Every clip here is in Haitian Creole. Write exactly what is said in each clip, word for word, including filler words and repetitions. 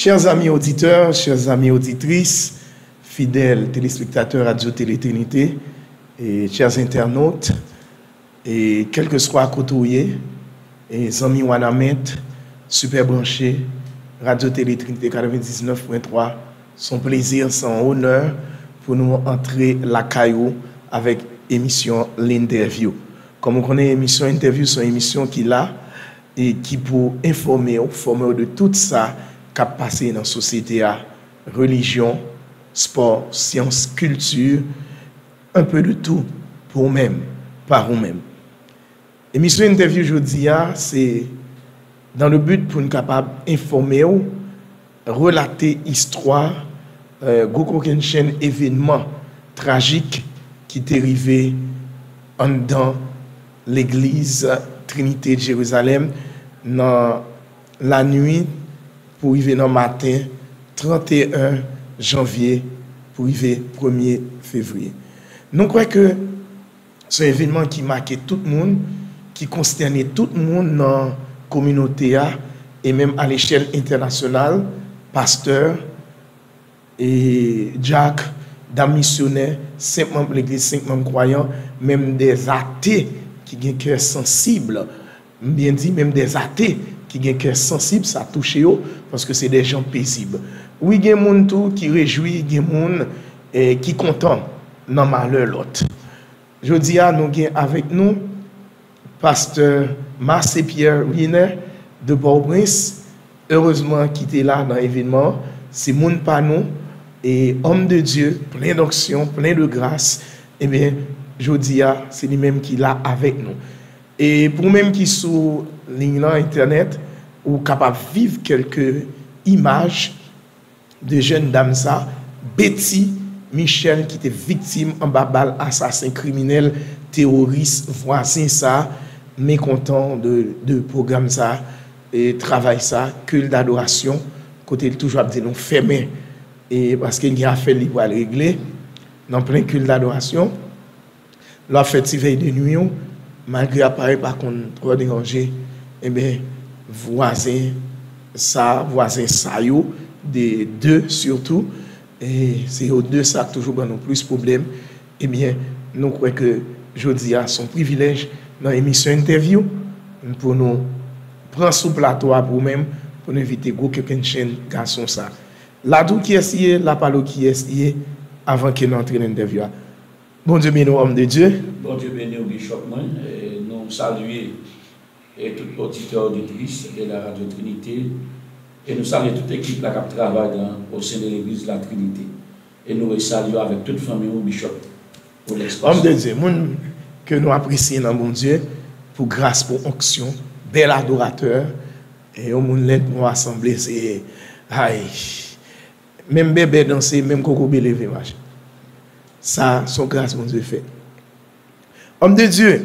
Chers amis auditeurs, chères amies auditrices, fidèles téléspectateurs Radio Télé Trinité, et chers internautes, e kèlkeswa kote w ye, e zanmi Wanament, Super Branché, Radio Télé Trinité quatre-vingt-dix-neuf point trois, se yon plezi, se yon onè pou nou antre lakay ou avèk emisyon L'Interview. Kòm ou konnen, emisyon Interview se yon emisyon ki la e ki pou enfòme w, fòme w de tout sa k ap pase nan sosyete a, relijyon, spò, syans, kilti, un peu de tout pou ou menm, pa ou menm. Emisyon Entèvyou jodi a, se dans le but pou n kapab enfòme w, relate istwa, eh, gwo kokennchenn evènman trajik ki te rive anndan legliz Trinite Jerizalèm nan lannuit pou rive nan maten trannteyen janvye pou rive premye fevriye. Nou kwè ke se yon evènman ki make tout moun, ki konstène tout moun nan kominote a, e menm a lechèl entènasyonal, pastè, e dyak, dam misyonè, senp manm legliz, senp manm kwayan, menm dè ate ki gen kè sansib, m byen di, menm dè ate ki gen kè sansib, sa touche yo, paske se dè jan pezib. Wi, gen moun tou ki rejwi, gen moun, eh, ki kontan nan malè lòt. Jodi a, nou gen avèk nou pastè Marcé Pierre Wiener de Pòtoprens, erezman ki te la nan evènman an, se moun pa nou, e homme de Dieu, plen donksyon, plen de gras, ebyen, jodi a, se li menm ki la avèk nou. E pou ou menm ki sou liy lan, entènèt, ou kapab viv kèlke imaj de jèn dam sa, Betty Michel, ki te viktim anba bal asasen kriminèl, teworis, vwazen sa, mekontan de, de pwogram sa, e travay sa, culte d'adoration, kote l toujou ap di nou fèmen, e paske l gen afè li pral regle nan plen culte d'adoration. Lè w ap fè ti vèy de nwi w, malgre aparèy pa konn twò deranje, ebyen, vwazen sa, vwazen sa yo, de de sitou, e se yo de sa k toujou ban nou plis pwoblèm, ebyen, nou kwè ke jodi a se yon privilèj nan emisyon Entèvyou pou nou pran sou plato a pou ou menm, pou nou envite gwo kokennchenn gason sa. La di w kiyès li ye, la pale w kiyès li ye, avan ke nou antre nan entèvyou a. Bondye beni w, homme de Dieu. Bondye beni w, Bishop mwen. E nou salye, e tout oditè, oditris de la Radio Trinité. E nou salye tout ekip la k ap travay nan, au sein de l'église La Trinité. E nou resalye w avèk tout fanmi w, Bishop, pou lèspas. Homme de Dieu, moun ke nou apresye nan Bondye, pou gras, pou onksyon, bèl adoratè, e yon moun lè nou asanble, se, ay, menm bèbè danse, menm kokobe leve mache. Sa, se yon gras Bondye fè. Homme de Dieu,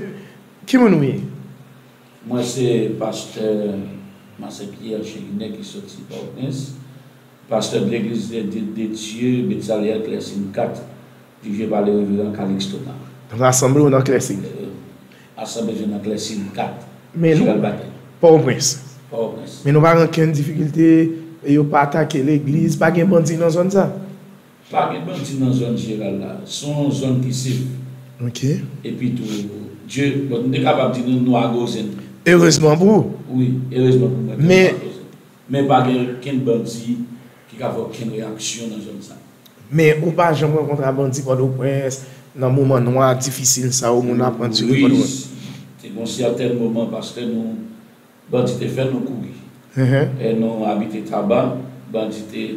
ki moun ou ye? Mwen se pastè Marcel Pierre Chérine ki soti Pòtoprens, pastè de legliz de, de, de Dieu, Betzalel, Klèsin kat, dirije pa le reveran Calixte Thomas. Rasanble w nan Klèsin? Euh, asanble nou nan Klèsin kat, men nou, Jeral Batèy. Pòtoprens. Pòtoprens. Men nou pa gen okenn difikilte, yo pa atake legliz, pa gen bandi nan zòn sa? Pa gen bandi nan zòn Jeral la. Se yon zòn ki safe. Ok. Epi tou, Dye, bon, m te kapab di nou, nou a Gozen. Erezman pou ou. Wi, erezman pou mwen, nou a Gozen. Men pa gen okenn bandi ki ka fè okenn reyaksyon nan zòn sa. Men ou pa janm rankontre a bandi Pòtoprens nan moman nwa, difisil sa yo, moun ap andire Pòtoprens? Wi, te gon sèten moman, pastè, nou, bandi te fè nou kouri. E nou abite Taba, bandi te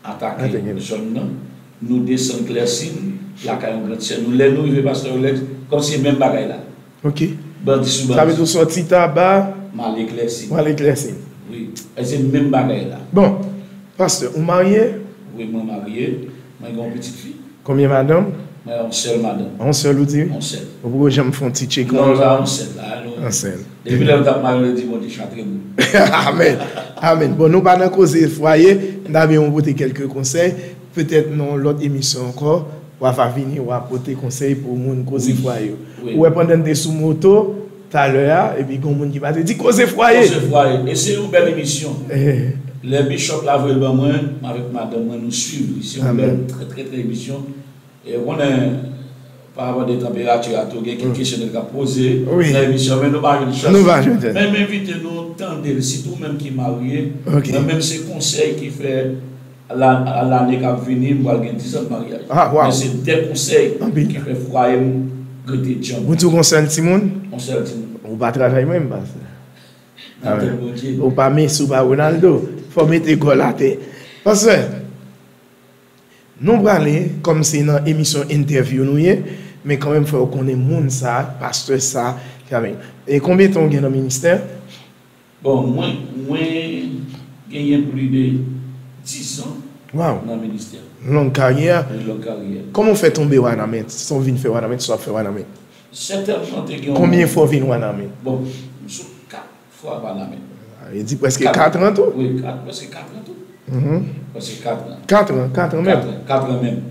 atake zòn nan. Nou desann Klèsin, lakay yon grann sè nou. Lè nou rive, pastè Rolex, kòmsi menm bagay la. Ok. Bandi sou bandi. Sa vle di w sòti Taba, m ale Klèsin. M ale Klèsin. Wi. E se menm bagay la. Bon, pastè, ou marye? Wi, mwen marye. Mwen gen yon pitit fi. Konbyen madanm? Mwen yon sèl madanm. Yon sèl ou di? Yon sèl. Ou poko janm fè yon ti tcheke? Non, la yon sèl la, nou. Yon sèl. Depi lè nou t ap marye, nou di Bondye chatre nou. Amèn. Amèn. Bon, nou pa nan koze fwaye, m ta byen ou pote kèlke konsèy, petèt nan yon lòt emisyon ankò, w a va vini, w a pote konsèy pou moun koze fwaye yo. Wi. Ou wè pandan n te sou moto talè a, epi gon moun ki pase di koze fwaye. Koze fwaye. E se yon bèl emisyon. Eh. Lè Bishop la voye l ban mwen, mwen avèk madanm mwen, nou swiv li. Se yon bèl, trè, trè, trè emisyon. E ou konnen, pa rapò de tanperati a tou, gen kèk kesyon nèg k ap poze nan emisyon, men nou pa jwenn chans. Nou pa jwenn chans. Men m envite nou tande l, sitou ou menm ki marye, mwen menm se konsèy ki fè la, lane k ap vini, m pral gen diz an de maryaj. Men se de konsèy ki fè fwaye m rete djanm. Ou di w gon sèl timoun? Yon sèl timoun. Ou pa travay menm, pastè. Nan tèt Bondye. Ou pa Messi, ou pa Ronaldo. Fò w mete gòl atè. Pastè, nou prale, kòm se nan emisyon entèvyou nou ye, men kanmenm fò yo konnen moun sa, pastè sa, ki avèk. E konbyen tan w gen nan ministè? Bon, mwen, mwen genyen plis de diz an nan ministè. Long karyè. Yon long karyè. Kòman w fè tonbe Wanament? Sa w vin fè Wanament? Sa w ap fè Wanament? Sètènman, te gen yon... Konbyen fwa w vin Wanament? Bon, m sou kat fwa Wanament. Ah, e di prèske kat an tou? Wi, kat, prèske kat an tou. Prèske kat an. Kat an, kat an menm? Kat an, kat an menm.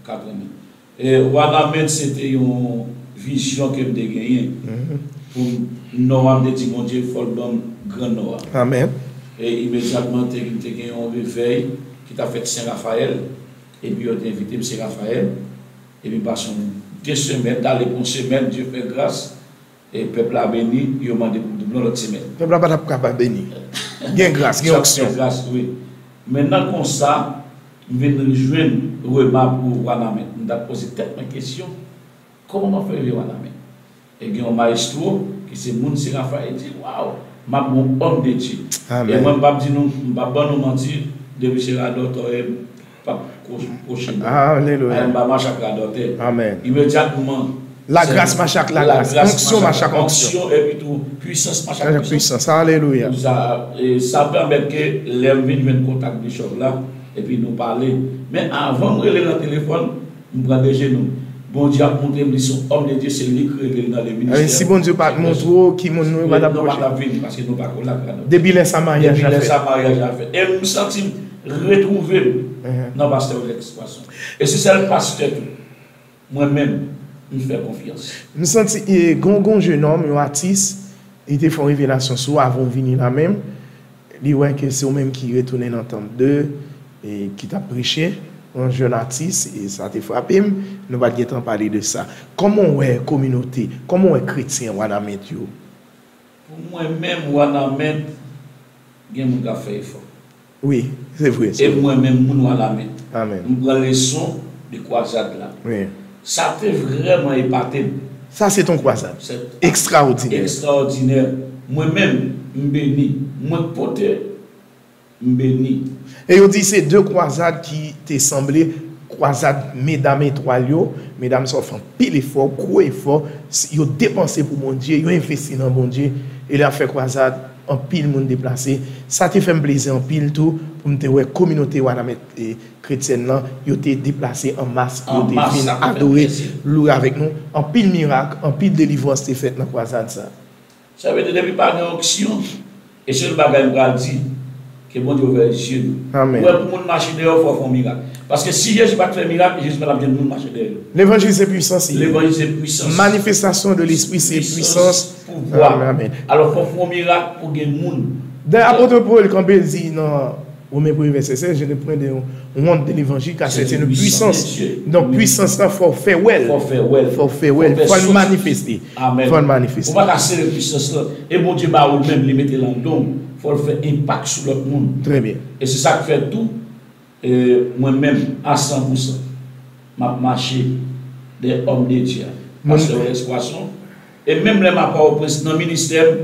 Kat an menm. E Wanament se te yon vizyon ke m te genyen pou m, non an, m te di Bondye, fò l ban m Gran Nò a. Amèn. E imedyatman, te, m te gen yon revèy ki t ap fèt Sen Rafayèl, epi yo te envite m Sen Rafayèl, epi m pase yon de semèn, t ale pou yon semèn, Dye fè gras, e pèp la beni, yo mande pou m double yon lòt semèn. Pèp la pa t ap kapab beni. Gen gras, gen onksyon. Gras, wi. Men nan konsa, m vin jwenn remak pou Wanament. M t ap poze tèt mwen kesyon, kòman m ap fè rive Wanament? E gen yon mayestwo ki se moun Sen Rafayèl, di, waw, m ap yon òm de Dye. E mwen, m p ap di nou, m p ap ban nou manti, depi se radòtè, m p ap kwo-, kwoche non. Alelouya. M pa mache ak radòtè. Amèn. Imedyatman, lagras mache ak lagras, onksyon mache ak onksyon. Onksyon, epi tou, pwisans mache ak pwisans. Pwisans, alelouya. Sa, e, sa pèmèt ke lè m vin jwenn kontak Bishop la, epi nou pale. Men avan m rele nan telefòn, m pran de jenou. Bondye ap montre m li se yon òm de Dye, se li ki rele l nan le ministè. Si Bondye pa t montre w ki moun nou, nou pa t ap vini, paske nou pa kolabore. Depi lè sa, maryaj la fèt. Depi lè sa, maryaj la fèt. E m santi m retwouve m nan pastè Olex Poisson. E se sèl pastè tou, mwen menm, m fè konfyans. M santi, e, gon, gon jennonm, yon atis, li te fè yon revelasyon sou w avan w vini la menm. Li wè ke se ou menm ki retounen nan tanp de, e ki t ap preche, yon jèn atis, e sa te frape m, nou pa t gentan pale de sa. Kòman w wè kominote, kòman w wè kretyen Wanament yo? Pou mwen menm, Wanament, gen moun k ap fè efò. Wi, se vre. E mwen menm, moun Wanament, amèn, m pran leson de kwazad la. Wi. Sa te vrèman epate m. Sa se t on kwazad ekstraòdinè. Ekstraòdinè. Mwen menm, m beni. Mwen k pote, m beni. E yo di se de kwazad ki te sanble, kwazad medam etwal yo. Medam sa yo fè anpil efò, gwo efò, s-, yo depanse pou Bondye, yo envesti nan Bondye. E lè y ap fè kwazad, anpil moun deplase. Sa te fè m plezi anpil tou pou m te wè kominote Wanament, e, kretyèn nan, yo te deplase an mas pou yo te vin adore, louwe avèk nou. Anpil mirak, anpil delivrans te fèt nan kwazad sa. Sa vle di, depi pa gen onksyon, e sèl bagay m pral di, ke Bondye ouvè zye nou. Amèn. Ou wè, pou moun mache dèyè w, fò w fè yon mirak. Paske si Jezi pa t fè mirak, Jezi pa t ap jwenn moun mache dèyè l. Levanjil se pwisans li ye. Levanjil se pwisans. Manifestasyon de lespri se pwisans. Pouvwa. Amèn, amèn. Alò, fò w fè yon mirak pou gen moun. Dayè, apot Pòl kanpe, l di nan Women premye vèsè sèz, je ne prends de honte de l'évangile, car c'est une puissance. Donk, pwisans lan, fò w fè wè l. Fò w fè wè l. Fò w fè wè l. Fò l manifeste. Amèn. Fò l manifeste. Ou pa ka sere pwisans lan. E Bondye ba ou l menm, li mete l anndan w. Fò l fè enpak sou lòt moun. Trè byen. E se sa k fè tou, e, mwen menm, a san pou san, m ap mache dèyè òm de Dye a. Pastè Olex Poisson. E menm lè m a Pòtoprens nan ministè m,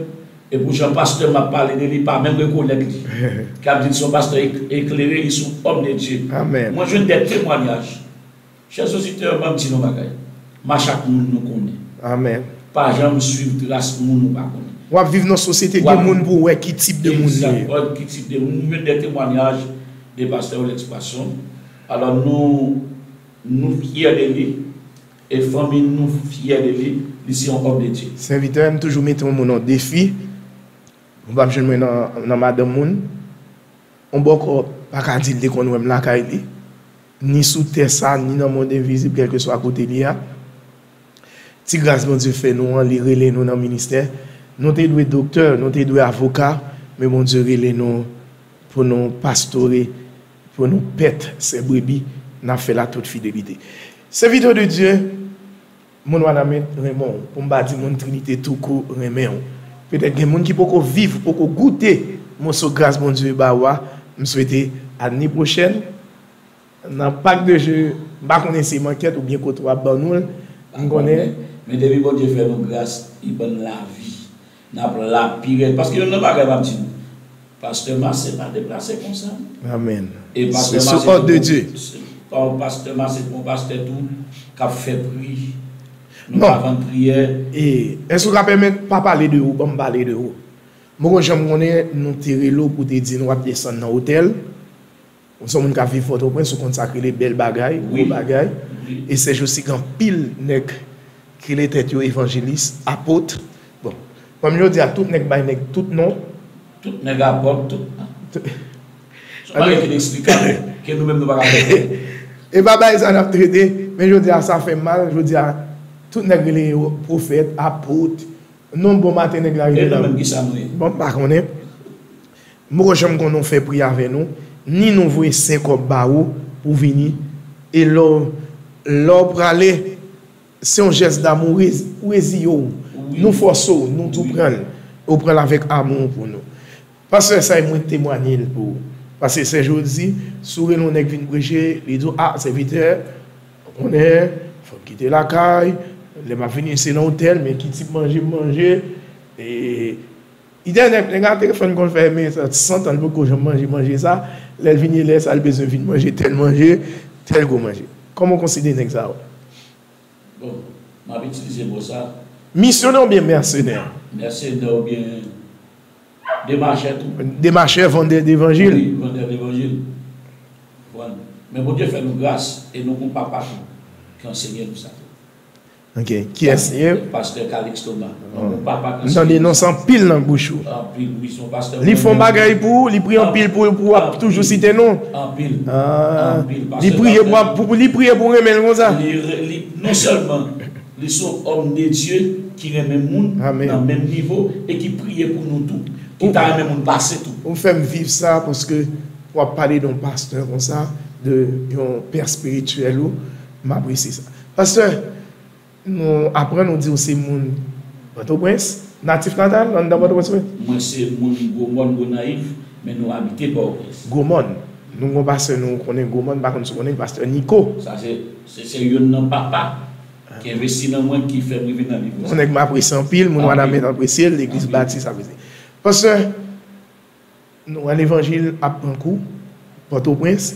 e pou jan pastè m ap pale de li, pa menm rekonèt li. K ap di l se yon pastè ek-, eklere, li se yon òm de Dye. Amèn. Mwen jwenn de temwayaj. Chè oditè, ban m di nou yon bagay. Mache ak moun nou konnen. Amèn. Pa janm swiv tras moun ou pa konnen. W ap viv nan sosyete, gen moun pou w wè ki tip de moun yo ye. Egzak, wè ki tip de moun. Nou jwenn de temwayaj de pastè Olex Poisson. Alò, nou, nou fyè de li. E fanmi nou fyè de li. Li se yon òm de Dye. Sèvitè, m toujou mete yon moun an defi. Ou p ap jwenn mwen nan, nan madanm moun. On bòkò pa ka di l te konn wè m lakay li, ni sou tè sa, ni nan mond envizib, kèlkeswa kote li a. Ti gras Bondye fè nou an, li rele nou nan ministè. Nou te dwe doktè, nou te dwe avoka, men Bondye rele nou pou nou pastore, pou nou pèt sè brebi, n ap fè l a tout fidelite. Sèvitè de Dye, moun Wanament renmen w, pou m pa di moun Trinite toukou renmen w. Petèt gen moun ki poko viv, poko goute moso gras Bondye ba w a, m swete ane pwochèn, nan Pak de Je, m pa konnen si e mankèt oubyen kote w ap ban nou l, m konnen. Men depi Bondye fè nou gras, li ban n lavi. N ap la pi rèd. Paske youn nan bagay m ap di nou, pastè Masse pa deplase konsa. Amèn. E pastè Masse se sou òd de Dye. Pastè Masse se yon pastè tou k ap fè pri. Nou pa vann priyè. E èske w ka pèmèt pa pale de ou, ban m pale de ou? Mwen gon jan m konnen nou te rele w pou te di nou w ap desann nan otèl. Ou se yon moun k ap viv Pòtoprens, ou konn sa k rele bèl bagay, gwo bagay. E sèjousi gen anpil nèg ki rele tèt yo evanjelis, apot. Bon, kòm jodi a tout nèg bay nèg tout non. Tout nèg apot, tout. Se yon bagay ki ineksplikab, ke nou menm nou pa ka konprann. E pa bagay sa n ap trete, men jodi a sa fè m mal, jodi a tout nèg rele yo pwofèt, apot. Non, bon maten nèg la rele la. E nou menm kisa nou ye? Bon, m pa konnen. M poko janm konnen w fè pri avè nou, ni nou voye senk kòb ba ou pou w vini. E lè w, lè w prale, se yon jès damou, ou rezi-, ou reziye w. Nou fòse w, nou di w pran l. Ou pran l avèk amou w pou nou. Pastè, sa e mwen temwanye l pou ou. Paske sè Jodi, si w rele yon nèg vin preche, li di w, a, sèvitè, ou konnen, fò m kite lakay, lè m ap vini se nan otèl, men ki tip manje m manje, e, Li te nèg, nèg a telefòn konn fè men santan, li poko janm manje manje sa. Lè l vini lè sa, li bezwen vin manje tèl manje, tèl gwo manje. Kòman w konsidere nèg sa yo? Bon, m ap itilize mo sa. Misyonè oubyen mèsenè? Mèsenè oubyen demachè tou. Demachè, vandè devanjil. Wi, vandè devanjil. Konprann? Men Bondye fè nou gras e nou gon papa tou ki ansenye nou sa tou. Ok. Kiyès li ye? Pastè Calix Thomas. M tande non sa anpil nan bouch ou. Anpil, wi, se yon pastè. Li fè yon bagay pou ou, li priye anpil pou ou, pou w ap toujou site non. Anpil. Anpil. Li priye pou, pou, li priye pou w renmen l konsa. Li, li, non sèlman li se yon homme de Dieu ki renmen moun nan menm nivo e ki priye pou nou tou, ki ta renmen moun pase tou. Ou fè m viv sa paske w ap pale de yon pastè konsa, de yon pè espirityèl ou, m apresye sa. Pastè, Nou aprann ou di w se moun Pòtoprens, natif natal, anndan Pòtoprens menm? Mwen se moun Gwomòn, Gonayiv, men nou abite Pòtoprens. Gwomòn. Nou gon pastè nou konnen Gwomòn, m pa konn si w konnen l, pastè Nico. Sa se, se, se youn nan papa ki envesti nan mwen, ki fè m rive nan nivo sa. Yon nèg m apresye anpil, moun Wanament apresye l, legliz Batis apresye. Pastè, Nou wè levanjil ap pran kou, Pòtoprens,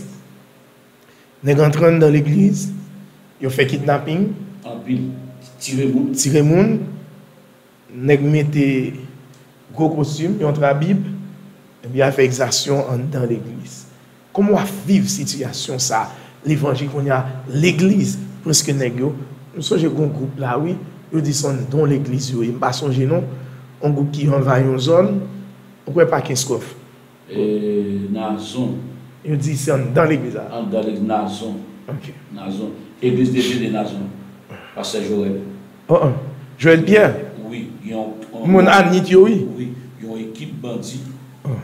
nèg antre anndan legliz, yo fè kidnaping, anpil, tire moun, tire moun, nèg mete gwo kostim, yon tra bib, epi al fè egzasyon anndan legliz. Kòman w ap viv sitiyasyon sa, levanjil kounye a, legliz, prèske nèg yo, m sonje gon gwoup la wi, yo di se anndan yon legliz yo ye, m pa sonje non, yon gwoup ki anvayi yon zòn, ou kwè pa Kenskòf? E, Nazon. Yo di se anndan legliz la. Anndan legliz Nazon. Ok. Nazon. Église de Dieu de Nazon. Pastè Joël. Oh, oh. Joël Pierre. Wi, yon, yon moun Anit yo, wi. Wi, yon ekip bandi. Oh.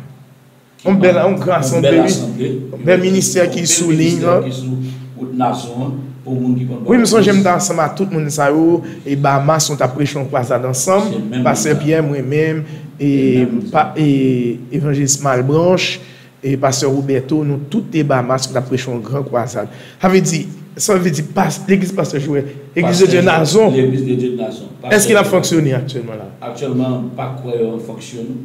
Yon bèl, yon gran asanble, wi. Yon bèl ministè ki sou liy lan. Yon bèl ministè ki sou wout Nazon an. Pou moun ki konn Pòtoprens. Wi, m sonje m t ansanm ak tout moun sa yo, e Bahamas, nou t ap preche yon kwazad ansanm, Pastè Pyè, mwen menm, e, pa, e, Evanjelis Malbranche, e Pastè Roberto, nou tout te Bahamas, nou t ap preche yon gran kwazad. Sa vle di, sa vle di, pas, legliz Pastè Joël, Legliz de Dye Nazon. Legliz de Dye Nazon. Èske l ap fonksyone aktyèlman la? Aktyèlman, m pa kwè yo fonksyone.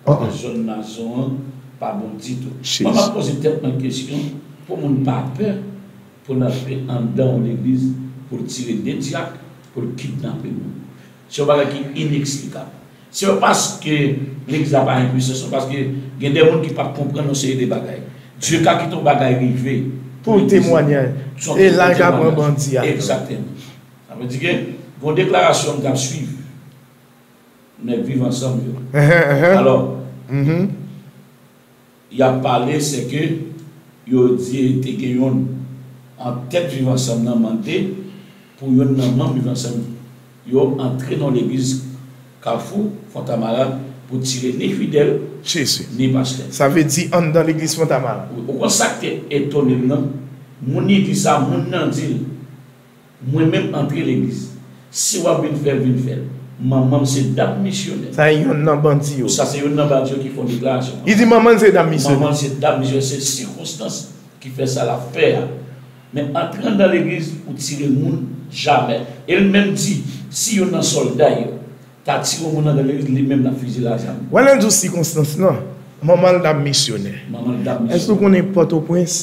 Paske zòn Nazon an pa bon ditou. Mwen, m ap poze tèt mwen kesyon, pou moun pa pè, pou l antre anndan yon legliz, pou l tire de dyak, pou l kidnape moun. Se yon bagay ki ineksplikab. Se pa paske legliz la pa enpwisan, se paske gen de moun ki p ap konprann yon seri de bagay. Dye ka kite yon bagay rive pou l temwanye. E la l ka pran bandi a. Egzakteman. Sa vle di ke gon deklarasyon m t ap swiv. Nèg Viv Ansanm yo. Alò, y ap pale, se ke yo di te gen youn an tèt Viv Ansanm nan mande pou youn nan manm Viv Ansanm yo antre nan yon legliz Kafou Fontamara, pou tire ni fidèl, Jezi. Ni pastè. Sa vle di anndan legliz Fontamara. Ou, ou konn sa k te etone m nan? Moun li di sa, moun nan di l, mwen menm antre legliz. Si w ap vin fè l, vin fè l. Manman m se dam misyonè. Sa e yonn nan bandi yo. Sa se yonn nan bandi yo ki fè yon deklarasyon. Li di manman l se dam misyonè. Manman l se dam misyonè, se sikonstans ki fè sa l ap fè a. Men antre anndan legliz pou tire moun, jamè. E l menm di, si yonn nan sòlda yo ta tire yon moun anndan legliz, li menm l ap fiziye l a zam. Wè lè l di w sikonstans lan, manman l dam misyonè. Manman l dam misyonè. Èske w konnen Pòtoprens,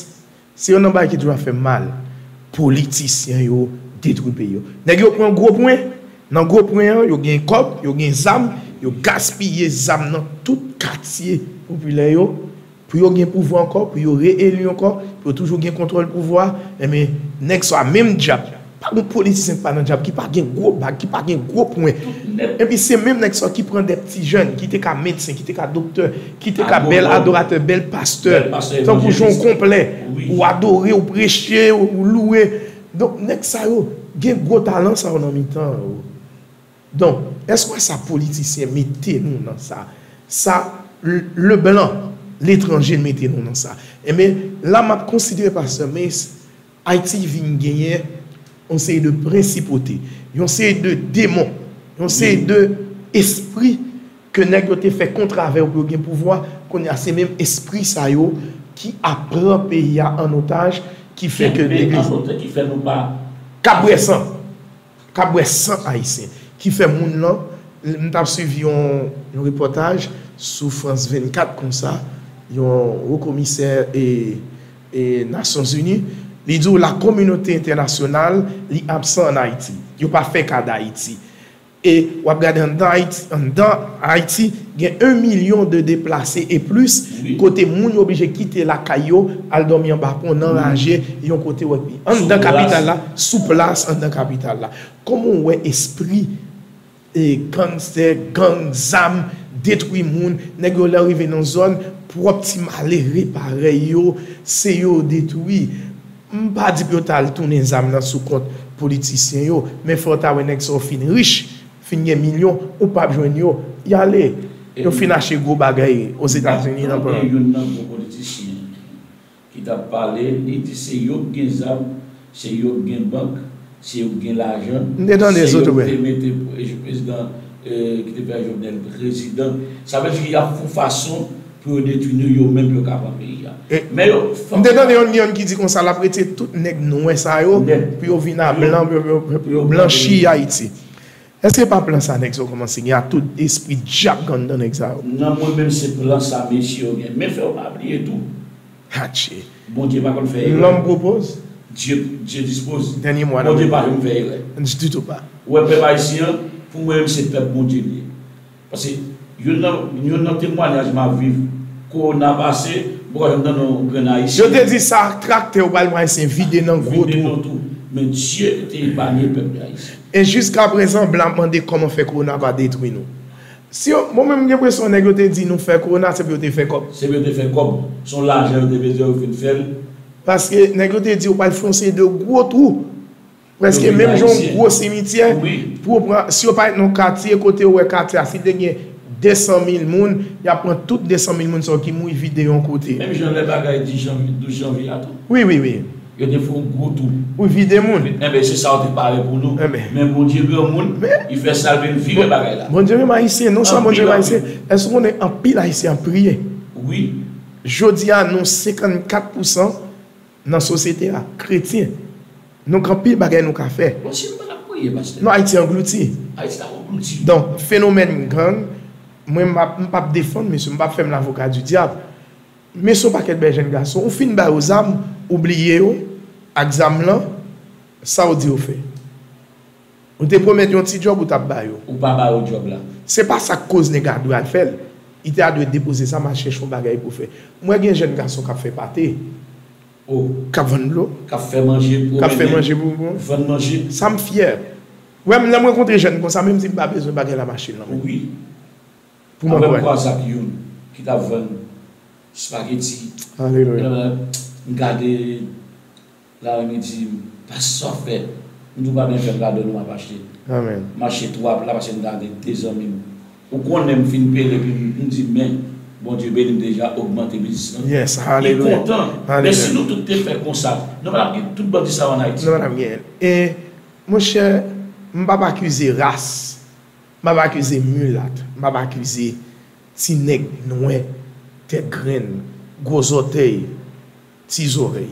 se yonn nan bagay ki toujou ap fè m mal. Politisyen yo detwi peyi yo. Nèg yo pran gwo pwen, nan gwo pwen an, yo gen kòb, yo gen zam, yo gaspiye zam nan tout katye popilè yo, pou yo gen pouvwa ankò, pou yo reeli ankò, pou yo toujou gen kontwòl pouvwa, enben, nèg sa a menm dyab. Pa gen politisyen ki pa nan dyab, ki pa gen gwo bag, ki pa gen gwo pwen. Epi se menm nèg sa a ki pran de ti jèn, ki te ka medsen, ki te ka doktè, ki te ka bèl adoratè, bèl pastè, tankou jan w konplè, ou adore, ou preche, ou louwe. Donk, nèg sa yo gen gwo talan sa yo nan mitan yo. Donk, èske w wè sa politisyen mete nou nan sa? Sa, le, le blan, letranje mete nou nan sa. Enben, la m ap konsidere pastè Mace, Ayiti vin genyen yon seri de prensipote, yon seri de demon, yon seri de espri ke nèg yo te fè kont avè yo pou yo gen pouvwa. Kounye a, se menm espri sa yo ki ap pran peyi a an otaj, ki fè ke legliz, ki fè nou pa, k ap bwè san. K ap bwè san Ayisyen, ki fè moun lan, m t ap swiv yon, yon repòtaj sou France vennkat konsa, yon wo komisè e, e Nasyonzini, li di w la kominote entènasyonal, li absan ann Ayiti. Yo pa fè ka d Ayiti. E w ap gade anndan Ayiti, anndan Ayiti, gen yon milyon de deplase e plis, kote moun yo oblije kite lakay yo, al dòmi anba pon, nan raje, yon kote w ap, anndan kapital la, sou plas, anndan kapital la. Kòman w wè espri, e, gangstè, gang, zam, detwi moun, nèg yo lè yo rive nan zòn, pwòp ti malere parèy yo, se yo yo detwi. M pa di pou yo t al tounen zam nan sou kont politisyen yo, men fò w ta wè nèg sa yo fin rich, fin gen milyon, ou p ap jwenn yo, y ale. Yo fin achte gwo bagay Ozetazini nan pran. Youn nan gwo politisyen ki t ap pale, li di se yo k gen zam, se yo k gen bank, se yo k gen lajan, se yo k te mete prezidan, eh, ki te fè Jovenel prezidan. Sa vle di y ap fè yon fason pou yo detwi nou, yo menm pou yo ka pran peyi a. Men yo, m te tande yon, yon ki di konsa l ap retire tout nèg nwè sa yo pou yo vin a blan, pou yo, pou yo, pou yo blanchi Ayiti. Èske pa plan sa nèg sa yo kòmanse gen a tout espri dyab k anndan nèg sa yo? Nan mwen menm se plan sa mesye yo gen. Men fè w pa bliye tou. Atche. Bondye pa konn fè erè. L'homme propose. Dieu, Dieu dispose. Dènye mwa nan Bondye pa janm fè erè. Ditou pa. Ou wè pèp ayisyen an, pou mwen menm se pèp Bondye li ye. Paske youn nan, youn nan temwayaj m ap viv, kowona pase, m poko janm tande yon grenn ayisyen. Yo te di sa ak traktè yo pral pran ayisyen vide nan gwo twou. Vide nan twou. Men Dye te epanye pèp ayisyen. E jiskaprezan, blan ap mande kòman fè kowona pa detwi nou. Si yo, mwen menm m gen enpresyon nèg yo te di nou fè kowona, se pou yo te fè kòb. Se pou yo te fè kòb. Se yon lajan yo te bezwen, yo fin fè l. Paske nèg yo te di yo pral fè yon seri de gwo twou. Prèske menm jan yon gwo simityè, pou yo pran, si yo parèt nan katye, kote yo wè katye a, si te gen de san mil moun, y ap pran tout de san mil moun sa yo ki mouri vide yon kote. Menm jan lè bagay dis janvye, douz janvye a tou. Wi, wi, wi. Yo te fè yon gwo twou. Pou vide moun. Enben, se sa yo te pare pou nou. Men Bondye granmoun, li fè sa, l vin vire bagay la. Bondye menm ayisyen, non sèlman Bondye menm ayisyen, èske w konnen anpil ayisyen ap priye? Wi. Jodi a, nou senkannkat pousan nan sosyete a, kretyen. Nou gen anpil bagay nou ka fè. Bon, si nou pa t ap priye, pastè. Non, Ayiti anglouti. Ayiti t ap anglouti. Donk, fenomèn gang, mwen, m ap, m p ap defann mesye, m p ap fè m lavoka di dyab. Men se yon pakèt bèl jèn gason, ou fin ba yo zam, ou bliye yo, ak zam lan, sa w di yo fè? Ou te pwomèt yon ti djòb, ou t ap ba yo. Ou pa ba yo djòb la. Se pa sa k koz nèg la dwe al fè l. Li te a dwe depoze zam, al chèche yon bagay pou fè. M wè gen jèn gason k ap fè pate. K ap vann dlo. K ap fè manje pou, k ap fè manje pou, pou vann manje. Sa m fyè. Wè, m, lè m rankontre jèn konsa, menm si m pa bezwen bagay la mache nan men m. Wi. Pou mwen kwè. Avè m kwè sa k youn ki t ap vann spaghetti. Alelouya. M gade la, m di, "Pas sa w fè." M di, "Ou pa byen fè m gade w, m ap achte." Amèn. M achte twa pla paske m gade de zanmi m. Ou konnen m fin pele epi m di men, Bondye beni m deja, ogmante biznis lan. Yes, li hallelujah. Kontan. Hallelujah. Men si nou tout te fè konsa, nou pa t ap gen tout bandi sa yo ann Ayiti. Nou pa t ap gen. E, monchè, m p ap akize ras, m p ap akize milat, m p ap akize ti nèg nwè, tèt grenn, gwo zòtèy, ti zòrèy.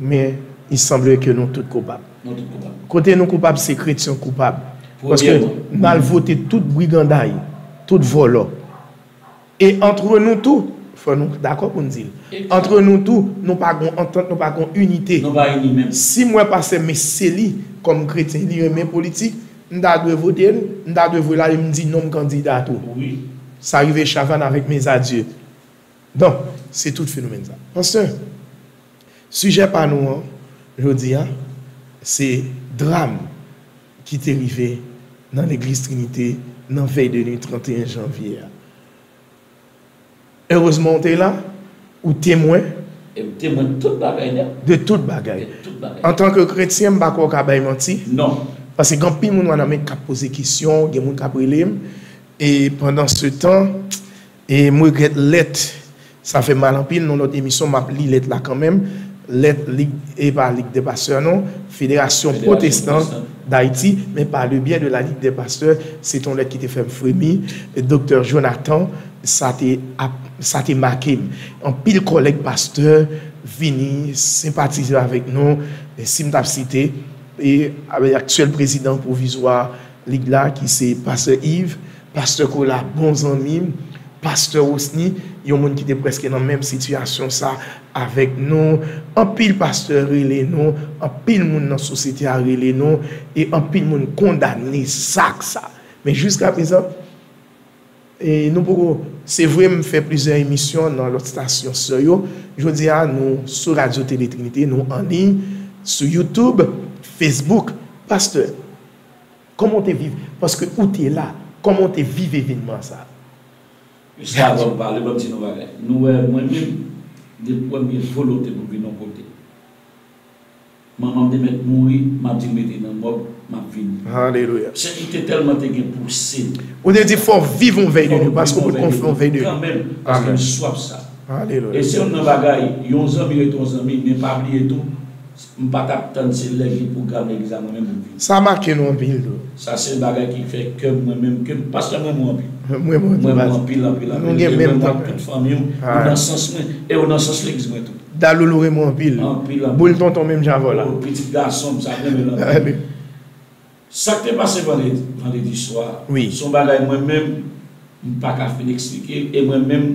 Men, il semblerait que nou tout koupab. Nou tout koupab. Kote nou koupab, se kretyen koupab. Paske n al vote tout briganday, tout vòlò. E antre nou tou, fò nou dakò pou n di l. Antre nou tou, nou pa gon antant, nou pa gon inite. Nou pa ini menm. Si m wè pastè Mecely kòm kretyen, li renmen politik, m ta dwe vote l, m ta dwe voye l ale, m di non, m kandida tou. Wi. Sa rive Chavannes avec mes adieux. Donk, se tout fenomèn sa. Pastè, sijè pa nou an, jodi a, se dram ki te rive nan legliz Trinite nan vèy de nuit trant et un janvye a. Erezman w te la, ou temwen. E m temwen tout bagay nèt. De tout bagay. De tout bagay. Antanke kretyen, m pa kwè w ka bay manti. Non. Paske gen anpil moun w a nan men k ap poze kesyon, gen moun k ap rele m. E pandan se tan, e m regrèt lèt, sa fè m mal anpil, nan lòt emisyon, m ap li lèt la kanmenm. Lèt Lig, e pa Lig dè Pastè, non, Fédération Protestante d'Haïti, men par le biais de la Ligue des Pasteurs, se t on lèt ki te fè m fremi. Doktè Jonathan, sa te ap, sa te make m. Anpil kòlèg pastè vini senpatize avèk nou, e si m t ap site, e avèk aktyèl prezidan pwovizwa lig la, ki se pastè Yves, pastè Kola, bon zanmi m, pastè Rosny, yon moun ki te prèske nan menm sitiyasyon sa avèk nou. Anpil pastè rele nou, anpil moun nan sosyete a rele nou, e anpil moun kondane zak sa. Men jiska prezan, e nou poko, se vre m fè plizyè emisyon nan lòt stasyon sè yo. Jodi a, nou sou Radyo Tele Trinite, nou an liy, sou YouTube, Facebook. Pastè, kòman w te viv? Paske ou te la. Kòman w te viv evènman sa? Jis avan m pale, ban m di nou bagay. Nou wè, mwen menm, de premye volonte pou m vin yon kote. Manman m te mèt mouri, m ap di l mete nan mòg, m ap vini. Alelouya. Se, m te tèlman te gen pouse. Ou te di fò w viv yon vèy de nuit, paske w pot konn fè yon vèy de nuit. Kanmenm, paske m swaf sa. Alelouya. E se youn nan bagay, yon zanmi rete yon zanmi, men pa bliye tou, m pa t ap tann se lè gen pwogram legliz la mwen menm pou m vini. Sa make nou anpil tou. Sa se bagay ki fè kè m mwen menm, kè m, pastè mwen mwen anpil. Mwen mwen anpil, anpil, anpil. Nou gen menm tanpè. Tout fanmi w, ou nan sans mwen, e ou nan sans legliz mwen tou. Daloulou renmen w anpil. Anpil, anpil. Boul tonton menm jan avè w la. Oh, pitit gason m, sa k renmen l anpil. Sa k te pase vandredi, vandredi swa, wi, se yon bagay mwen menm, m pa ka fin eksplike, e mwen menm,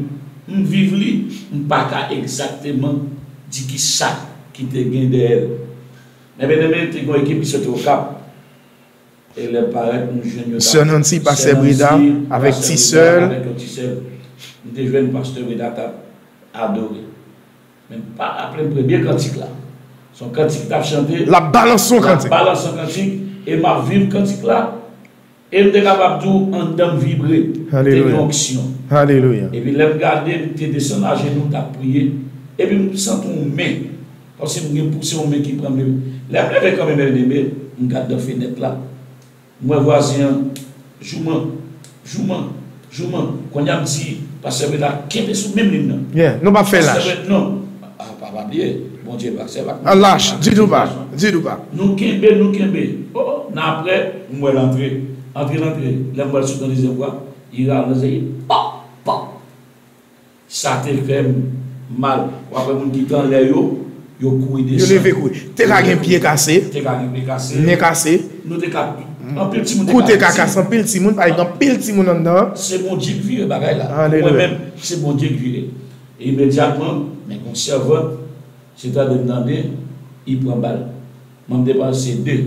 m viv li, m pa ka egzakteman di kisa ki te gen dèyè l. Men byeneme, te gen yon ekip ki soti Okap, e lè parèt, nou jwenn yo t ap, Sè Nancy, pastè Breda, avèk ti sè l. Avèk yon ti sè l. M te jwenn pastè Breda t ap adore. Men m pa raple m premye kantik la. Se yon kantik ki t ap chante. L ap balanse yon kantik. L ap balanse yon kantik, e m ap viv kantik la. E m te kapab di w anndan m vibre. Alelouya. Te gen onksyon. Alelouya. Epi lè m gade, m te desann ajenou, m t ap priye. Epi m santi yon men. Kòmsi m gen pouse yon men ki pran m leve. Lè m leve kanmenm, byeneme, m gade nan fenèt la. M wè vwazen an, jouman, jouman, jouman. Kounye a m di, pastè Bernard, kenbe sou menm liy nan. Yeah, nou p ap fè lach. Pastè Bernard, non. A, pa, pa bliye, Bondye pa, se pa. A, lach, ditou pa, ditou pa. Nou kenbe, nou kenbe. O, nan apre, m wè l antre. Antre, l antre. Lè m wè l sot nan dezyèm fwa, li rale nan zye, pòp, pòp. Sa te fè m mal. W ap wè moun ki t anlè yo, yo kouri desann. Yo leve kouri. Te ka gen pye kase. Te ka gen pye kase. Nen kase. Nou te ka, anpil timoun te ka viktim. Kou te ka kase, anpil timoun, pa gen anpil timoun anndan an. Se Bondye k vire bagay la. Alelouya. Mwen menm, se Bondye k vire. E imedyatman, men gon sèvant, se tande m tande, li pran bal. Mwen m te panse de.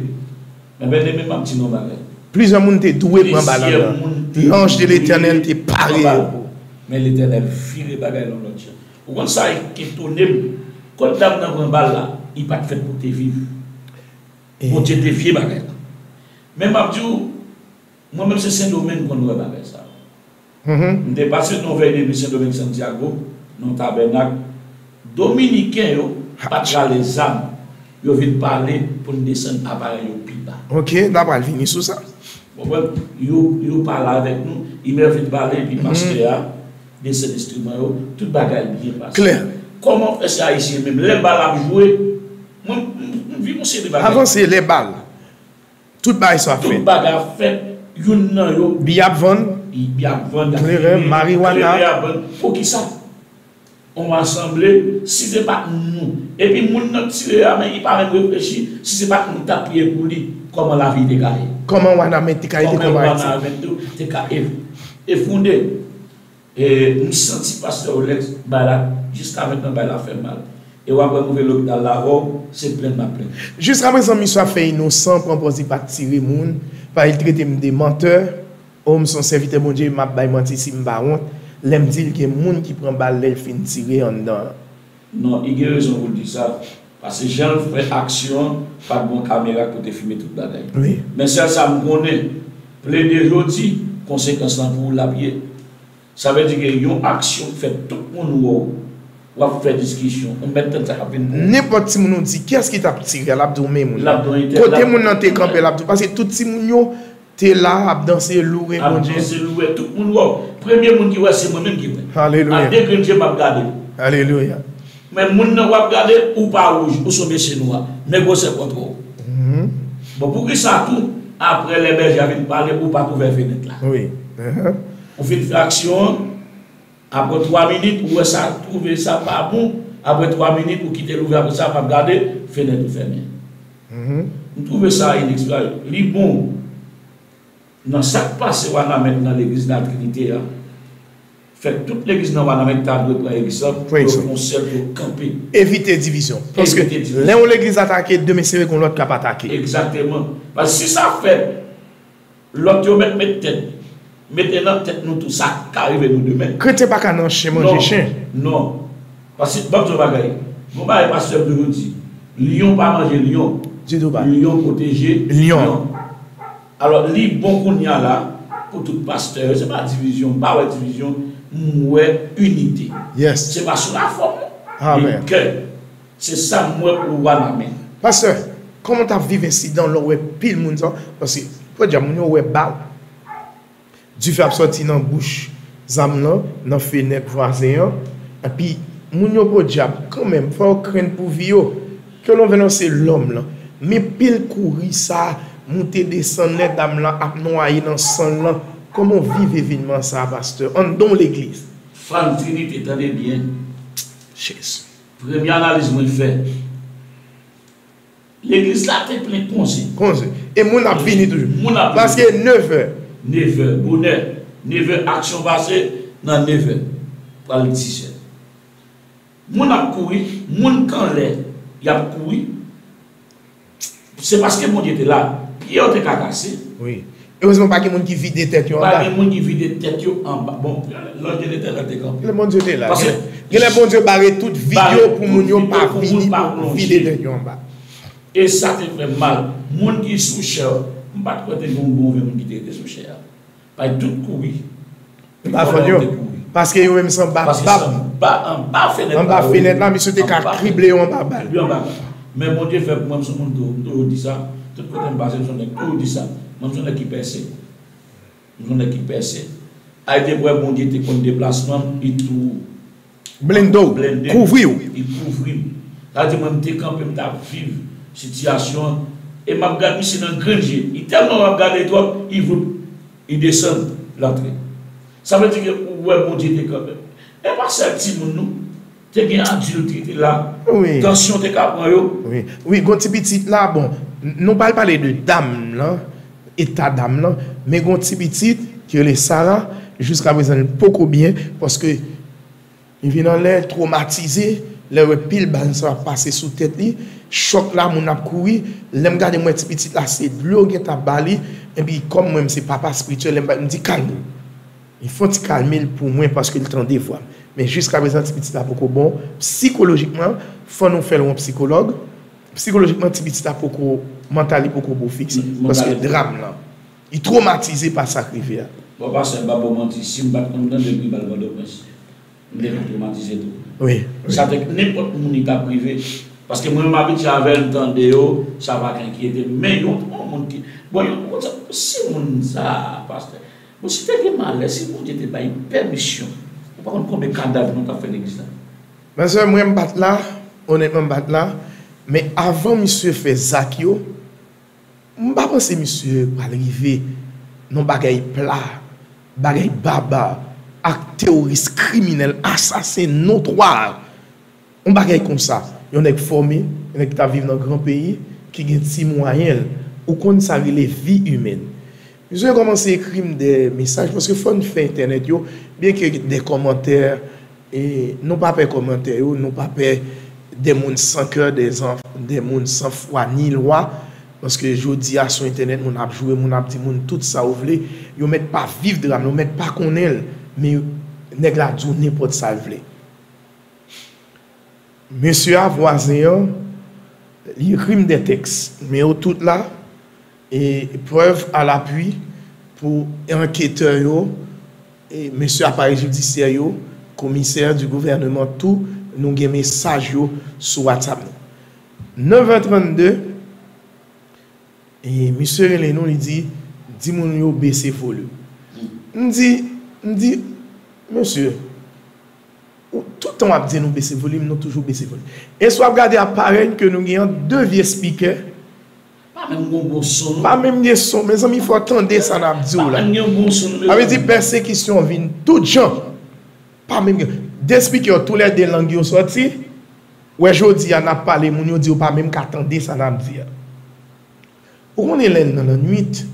Men byeneme, m ap di nou yon bagay. Plizyè moun te dwe pran bal anndan. L'ange de l'Éternel te pare yo. Men Letènèl vire bagay la yon lòt jan. Ou konn sa ki etone m? Kot dam nan pran bal la, li pa t fèt pou te viv. Bondye devye bagay la. Men m ap di w, mwen menm se Sendomeng m konn wè bagay sa yo. M te pase nan yon vèy de nuit Sendomeng Santiago, nan yon tabènak. Dominiken yo pa t rale zam, yo vin pale pou n desann aparèy yo pi ba. Ok, n a pral vini sou sa. Konprann? Yo, yo pale avèk nou, Imer vin pale, epi pastè a desann enstriman yo, tout bagay byen pase. Klè. Kòman w fè se Ayisyen menm? Lè bal ap jwe, mwen, m, m viv yon seri de bagay. Avanse, lè bal. Tout bagay sa ap fèt. Tout bagay ap fèt, youn nan yo. Biyè ap vann. Biyè ap vann, y ap fimen, mariwana. Kleren ap vann. Poukisa? On asanble, si se pa t nou. Epi moun nan k tire a, men li pa menm reflechi, si se pa t nou k t ap priye pou li, kòman lavi te ka ye? Kòman Wanament te ka ede kòman Ayiti? Kòman Wanament te ka e-, efwonde? E m santi pastè Rolex, bay la, jiska mentnan bay la fè m mal. E w ap wè m rive lopital la avè w, se plenn m ap plenn. Jiska prezan, misye ap fè inosan, pran pòz li pa t tire moun, pa li trete m de mantè. O, m se yon sèvitè Bondye, m ap bay manti si m pa wont lè m di l gen moun ki pran bal lè l fin tire anndan an. Non, li gen rezon pou l di sa. Paske jan l fè aksyon an, pa t gen yon kamera ki pou te filme tout bagay. Wi. Men sèl sa m konnen, plede jodi, konsekans lan pou ou l ap ye. Sa vle di ke yon aksyon k fèt tout moun wè w, w ap fè diskisyon, ou mèt tann sa k ap vin pou ou. Nenpòt timoun ou di, kiyès ki t ap tire a, l ap di w men moun nan. L ap di w entèl. Kote moun nan te kanpe, l ap di w. Paske tout timoun yo, te la, ap danse, loure Bondye. Ap danse, loure, tout moun wè w. Premye moun ki wè, se mwen menm ki wè. Alelouya. A de grenn je m ap gade. Alelouya. Men moun nan w ap gade, ou pa wouj, ou se yon mesye nwa. Men gwosè pòtre w. Mhm. Bon, poukisa tou, apre lè bèje a vin pale, ou pa t ouvè fenèt la? Wi. Mhm. Ou fin fè aksyon an, apre twa minit, ou wè sa, twouve sa pa bon, apre twa minit, ou kite l ouvè, apre sa, m ap gade, fenèt ou fèmen. Mhm. M twouve sa inexpli-, li bon. Nan sa k pase Wanament nan legliz Latrinite a, fè tout legliz nan Wanament ta dwe pran egzanp, yo fè yon sèl pou yo kanpe. Evite divizyon. Paske lè yon legliz atake, demen se vre gen yon lòt k ap atake. Egzakteman. Paske si sa fèt, lòt yo mèt met tèt, mete nan tèt nou tou sa ka rive nou demen. Kretyen pa ka nan chen manje chen. Non. Paske, ban m di w yon bagay. Gon bagay pastè m toujou di, lyon pa manje lyon. Ditou pa. Lyon pwoteje lyon. Alò, li bon kounye a la, pou tout pastè yo, se pa divizyon, m pa wè divizyon, m wè inite. Yes. Se pa sou lafòm, non. Amen. Men kè. Se sa m wè pou Wanament. Pastè, kòman w t ap viv ensidan lè w wè pil moun sa? Paske, podyab, moun yo wè bal. Dife ap sòti nan bouch zam lan, nan fenèt vwazen an. Epi, moun yo podyab, kanmenm, fò yo krenn pou vi yo. Ke lon ven nan se lòm lan. Men pil kouri sa, moute desann lè dam lan ap nwaye nan san lan. Kòman w viv evènman sa, pastè? Anndan yon legliz. Fan Trinite, tande byen. Jezi. Premye analiz mwen fè, legliz la te plen konze. Konze. E moun ap vini toujou. Moun ap vini. Paske nevè. Nevè, bonè. Nevè, aksyon pase nan nevè. Pral dizè. Moun ap kouri, moun k anlè, y ap kouri. Se paske Bondye te la. Pye yo te ka kase. Wi. Erezman, pa gen moun ki vide tèt yo anba. Pa gen moun ki vide tèt yo anba. Bon, lanj de Letènèl te kanpe. Lè Bondye te la. Paske gen lè Bondye bare tout vid yo pou moun yo pa vini pou vide tèt yo anba. E sa te fè m mal. Moun ki sou chè, m pa t kwè te gen yon bon ven moun ki te rete sou chè a. Paske tout kouri. Tout kouri. Paske yo menm se anba bab. Paske se anba, anba fenèt la, anba fenèt la, misye te ka krible yo anba bal. Krible yo anba bal. Men Bondye fè pou mwen, m se yon moun tou, m toujou di sa. Tout kote m pase, m se yon nèg toujou di sa. Mwen, m se yon nèg ki pèse. M se yon nèg ki pèse. Ay te kwè Bondye te konn deplasman m, li tou blende w, kouvri w. Li kouvri m. Sa vle di mwen, m te kanpe, m t ap viv sitiyasyon an. E m ap gade misye nan grenn je. Li tèlman w ap gade l twòp, li voup, li desann, l antre. Sa vle di ke ou wè Bondye te kanpe. E pa sèl timoun non. Te gen adilt ki te la. Wi. Tansyon te ka pran yo. Wi. Wi, gon ti pitit la, bon, n-, nou pral pale de dam lan, eta dam lan, men gon ti pitit ki rele Sara, jiska prezan li poko byen, paske li vin anlè, twomatize, lè wè pil bal sa ap pase sou tèt li, chòk la, moun ap kouri, lè m gade m wè ti pitit la, se dlo gentan ap ba li, epi kòm mwen m se papa espirityèl, lè m ba, m di kalme w. Li fè yon ti kalme l pou mwen paske l tande vwa m. Men jiska prezan, ti pitit la poko bon. Sikolojikman, fò nou fè l yon sikològ. Sikolojikman, ti pitit la poko, mantal li poko bon fiks. Paske dram lan. Li twomatize pa sa k rive a. Bon, pastè, m pa ba w manti. Si m pa t konn tande bri bal Pòtoprens, m te ka twomatize tou. Wi, wi. Sa te, nenpòt moun li t ap rive. Paske mwen menm abitye avè l, m tande yo, sa pa ka enkyete m. Men yon, yon moun ki, bon, yon moun sa, si moun sa, pastè, Bon, si te gen malè, si Bondye te bay pèmisyon, ou pa konn konbyen kadav nou t ap fè legliz la. Mezanmi, mwen m pa t la, onètman m pa t la, men avan misye fè zak yo, m pa panse misye pral rive nan bagay pla, bagay baba, ak teworis kriminèl, asasen notwa. Yon bagay konsa, yon nèg fòme, yon nèg ki t ap viv nan gran peyi, ki gen ti mwayen l, ou konn sa rele vi imèn. Misye kòmanse ekri m de mesaj, paske fò n fè entènèt yo, byenke de kòmantè, e nou pa pè kòmantè yo, nou pa pè de moun san kè, de zan-, de moun san fwa ni lwa, paske jodi a sou entènèt, moun ap joure, moun ap di moun tout sa ou vle, yo mèt pa viv dram, yo mèt pa konnen l, men nèg la di w nenpòt sa l vle. Mesye a, vwazen an, li ekri m de tèks, men yo tout la, e prèv a lapui pou anketè yo, e mesye aparèy jidisyè yo, komisè di gouvèneman tou, nou gen mesaj yo sou WhatsApp nou. Neuf heures trente-deux, e misye rele nou, li di, di moun yo bese volim. M di, m di, mesye, ou, tout tan w ap di nou bese volim, nou toujou bese volim. E si w ap gade aparèy ke nou gen an, de vye spikè, pa menm gen bon son, non. Pa menm gen son. Mezanmi, fò w tande sa n ap di w la. Pa menm gen bon son, sa vle di pèsekisyon vin tout jan. Pa menm gen. De spikè yo, toulède lang yo sòti. Wè, jodi a, n ap pale, moun yo di yo pa menm ka tande sa n ap di a. Ou konnen lè n nan lannwit,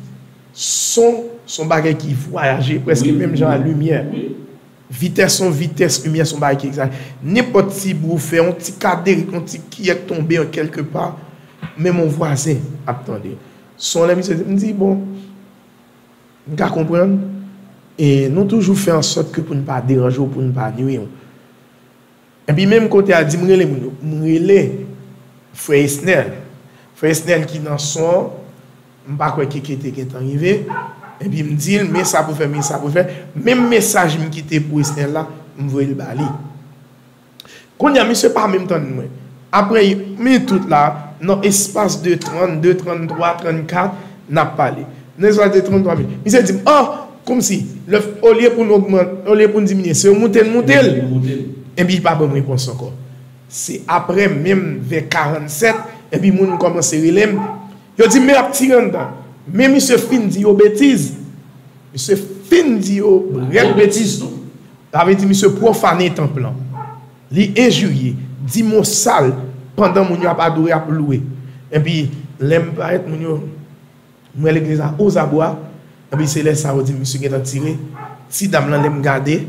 son, se yon bagay ki vwayaje prèske menm jan a limyè. Vitès son, vitès limyè se yon bagay ki egzajere. Nenpòt ti bri w fè, yon ti kaderik, yon ti kiyèk tonbe an kèlke pa, menm yon vwazen ap tande. Son lè misye di, m di, bon, m ka konprann, e nou toujou fè ansòt ke pou n pa deranje w, pou n pa nwi w. Epi menm kote a di m rele moun yo. M rele frè Esnèl. Frè Esnèl ki nan son, m pa kwè Keke te gentan rive. Epi m di l, men sa pou fè, men sa pou fè. Menm mesaj m kite pou Esnèl la, m voye l ba li. Kounye a, misye pa menm tann mwen. Apre, men tout la, nan espas de trannde, tranntwa, trannkat, n ap pale. Nan espas de tranntwa minit. Misye di m, ah, kòmsi, lè, olye pou n ogmante, olye pou n diminye, se yo moute n moute l. Epi li pa ban m repons ankò. Se apre menm vè karannsèt, epi moun kòmanse rele m. Yo di m, men ap tire anndan. Men misye fin di yo betiz. Misye fin di yo rèd betiz. Sa vle di misye pwofane tanp lan. Li enjirye, di mo sal pandan moun yo ap adore, ap louwe. Epi, lè m parèt, moun yo, m wè legliz la ozabwa. Epi se lè sa yo di m misye gentan tire ti dam lan, lè m gade,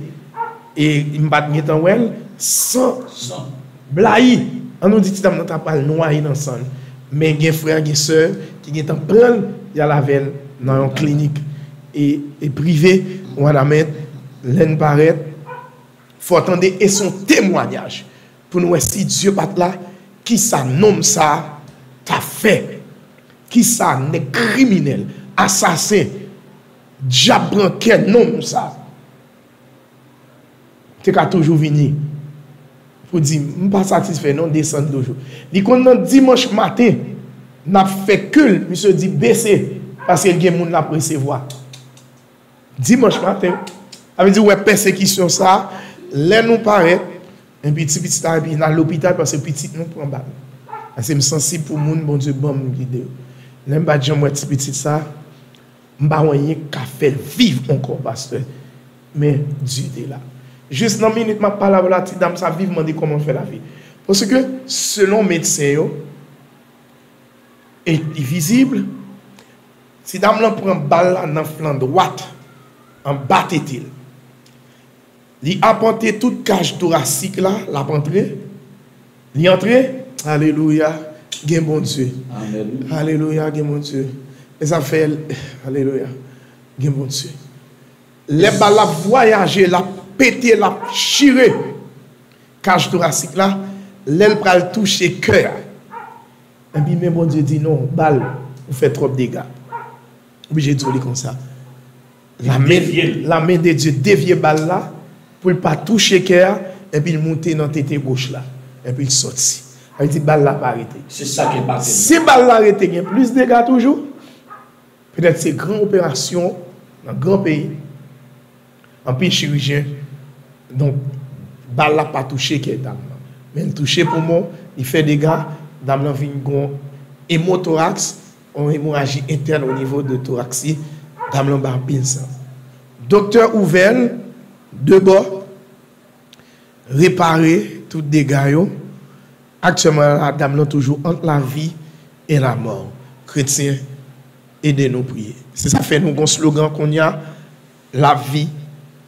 e m pa t gentan wè l, san blayi. An nou di ti dam lan ta pral nwaye nan san l. Men gen frè, gen sè ki gentan pran l, y al avè l nan yon klinik e, e prive, Wanament, lè n parèt, fò w tande, e se yon temwayaj pou n wè si Dye pa t la, kisa nonm sa a t ap fè, kisa nèg kriminèl, asasen, djab pran kè nonm sa a te ka toujou vini pou di, m pa satisfè non, desann toujou. Li konn nan dimanch maten, n ap fè kil, misye di bese, paske l gen moun l ap resevwa. Dimanch maten. Sa vle di, ou wè pèsekisyon sa a, lè nou parèt, epi ti pitit la, epi n al lopital, paske pitit nou pran bal. Paske m sansib pou moun Bondye ban m gide yo. Lè m pa t janm wè ti pitit sa a, m pa wè anyen k ka fè l viv ankò, pastè. Men, Dye te la. Jis nan minit m ap pale avè w la, ti dam sa viv mande kòman l fè lavi. Paske, selon medsen yo, e li vizib, ti dam lan pran bal la nan flan dwat, anba tete l. Li apante tout kaj torasik la, l ap antre. Li antre, alelouya, gen Bondye. Amèn. Alelouya, gen Bondye. E sa fè, alelouya, gen Bondye. Lè bal la ap vwayaje, l ap pete, l ap chire kaj torasik la, lè l pral touche kè a. Epi men Bondye di, non, bal, ou fè twòp dega. Oblije di w li konsa. La main, devye l. La main de Dieu devye bal la pou l pa touche kè a, epi l moute nan tete goch la, epi l sòti. Sa vle di bal la pa rete. Se sa k enpakte l. Si bal la rete, gen plis dega toujou. Petèt se gran operasyon nan gran peyi. Anpil chirijyen, donk, bal la pa touche kè dam nan. Men l touche poumon, li fè dega, dam nan vin gon emotoraks, yon emoraji entèn o nivo de toraks li, dam nan bay anpil san. Doktè ouvè l de bò, repare tout dega yo. Aktyèlman la, dam nan toujou ant lavi e lamò. Kretyen, ede nou priye. Se sa fè nou gon slogan kounye a, lavi,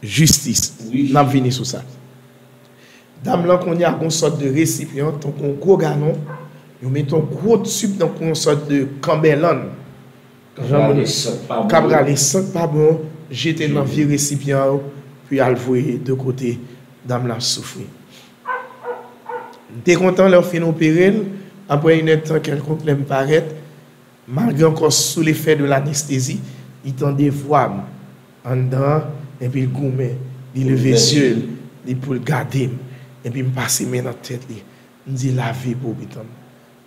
jistis. N ap vini sou sa. Dam lan kounye a gon sòt de resipyan, tankou yon gwo galon, yo mete yon gwo tib tankou yon sòt de kanbèlann. K ap rale sant pa bon, k ap rale sant pa bon, jete nan vye resipyan yo, pou y al voye de kote dam lan ap soufri. M te kontan lè yo fin opere l, apre inèdtan kèlkonk lè m parèt, malgre ankò sou lefè de lanestezi, li tande vwa m anndan an, epi l goumen, li leve zye l, li pou l gade m, epi m pase men nan tèt li, m di, lave pou pitit mwen.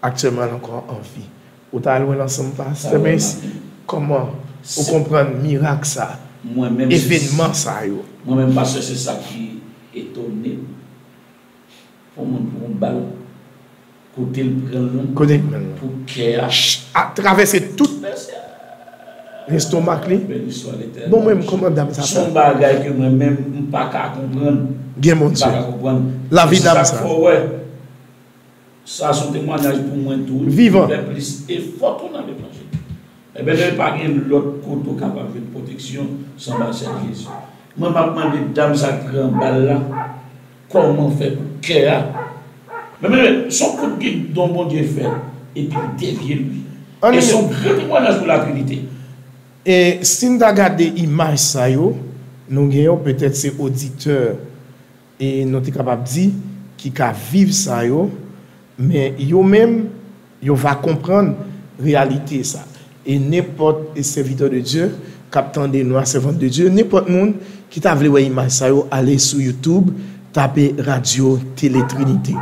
Aktyèlman, l ankò an vi. Ou ta lwen ansanm, pastè Mace? Kòman ou konprann mirak sa, evènman sa yo? Mwen menm, pastè, se sa ki etone m. Pou moun pran yon bal, kote l pran l lan, kote l pran l lan, pou kè a, a travèse tout lestomak li. Bon, mwen menm, kòman dam sa fè? Se yon bagay ke mwen menm, m pa ka konprann. Gen Bondye. M pa ka konprann. Lavi dam sa. Sa se yon temwayaj pou mwen tou, wi. Vivan. Fè plis efò tou nan levanjil. Ebyen, men pa gen lòt kote w kapab jwenn pwoteksyon sanba sèl Jezi. Mwen, m ap mande dam sa k pran bal la, kòman fè pou kè a. Men, men, men, se yon kout gidon Bondye fè, epi l devye l, wi. E se yon gran temwayaj pou Latrinite. E si n ta gade imaj sa yo, nou gen yo, petèt se oditè e nou te kapab di, ki ka viv sa yo, men yo menm, yo va konprann reyalite sa. E nenpòt sèvitè de Dye k ap tande nou a, sèvant de Dye, nenpòt moun ki ta vle wè imaj sa yo, ale sou YouTube, tape Radyo Tele Trinite.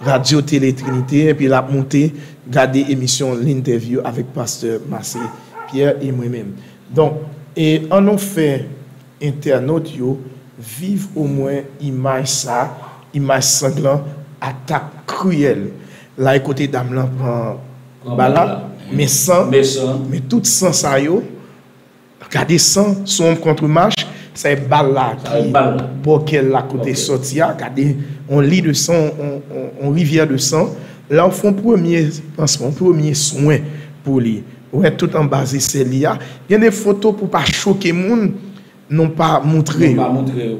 Radyo Tele Trinite, epi l ap moute, gade emisyon L'Interview avèk pastè Mace Pierre e mwen menm. Donk, e ann nou fè entènot yo viv omwen imaj sa, imaj sanglan, atak kriyèl. La e kote dam lan pran bal la, men san, men tout san sa yo, gade san, se yon kontmach, sa e bal la ki bò kè l la kote sòti a, gade yon li de san, yon, yon, yon rivyè de san. La w fè yon premye pansman, yon premye swen pou li. Ou wè tout anba zesèl li a. Gen de foto pou pa choke moun, nou pa moutre yo. Nou pa moutre yo.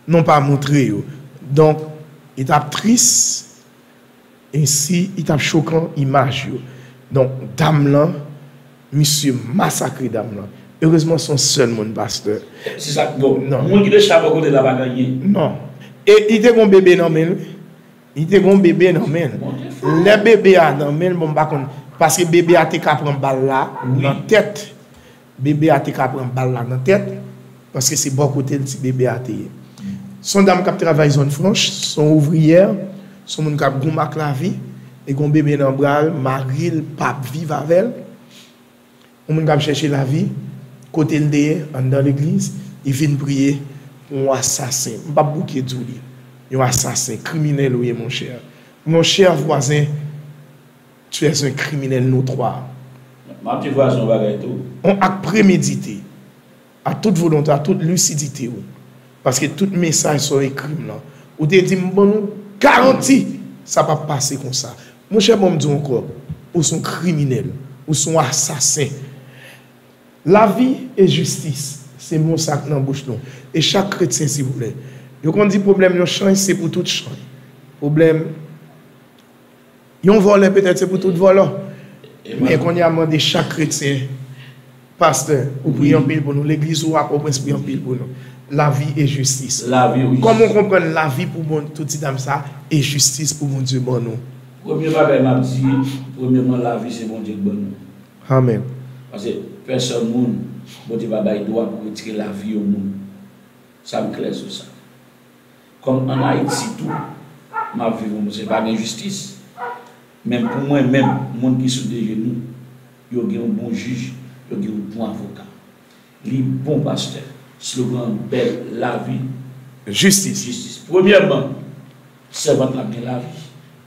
Nou pa moutre yo. Donk, li t ap tris, e si li t ap chokan imaj yo. Donk, dam lan, misye masakre dam lan. Erezman, se yon sèl moun, pastè. Se sa, bon, moun ki te chita bò kote l la pa gen anyen. Non. E li te gon bebe nan men l, wi. Li te gon bebe nan men l. Lè bebe a nan men l, bon, m pa konn. Paske bebe a te ka pran bal la nan tèt. Bebe a te ka pran bal la nan tèt, paske se bò kote l ti bebe a te ye. Se yon dam k ap travay zòn franch, se yon ouvriyè, se yon moun k ap goumen ak lavi, e gon bebe nan bra l, mari l p ap viv avè l. Yon moun k ap chèche lavi, kote l te ye, anndan legliz, li vin priye pou yon asasen. M p ap bouke di w li. Yon asasen, kriminèl ou ye, monchè. Monchè vwazen, tu es un criminel notoire. M ap di vwazen yon bagay tou. Yon ak premedite, a tout volonte, a tout lisidite w. Paske tout mesaj sa w ekri m lan, ou te di m ban nou garanti sa p ap pase konsa. Monchè, ban m di w ankò, ou se yon kriminèl, ou se yon asasen. Lavi e jistis, se mo sa k nan bouch nou. E chak kretyen, silvouplè. Yo konn di pwoblèm yon chan, se pou tout chan. Pwoblèm yon vòlè, petèt, se pou tout vòlè. Men kounye a, m mande chak kretyen, pastè, ou priye anpil pou nou, legliz ou a Pòtoprens priye anpil pou nou. Lavi e jistis. Lavi e jistis. Kòman w konprann lavi pou bon, tout ti dam sa, e jistis pou Bondye ban nou? Premye bagay m ap di, premyèman, lavi se Bondye k ban nou. Amèn. Paske pèsòn moun, Bondye pa bay dwa pou retire lavi yon moun. Sa m klè sou sa. Kòm ann Ayiti tou, m ap viv yon moun, se pa gen jistis. Men pou mwen menm, moun ki sou de jenou, yo gen yon bon jij, yo gen yon bon avoka. Li bon pastè. Slogan bèl lavi, jistis. Jistis. Premyèman, sèvant la gen lavi.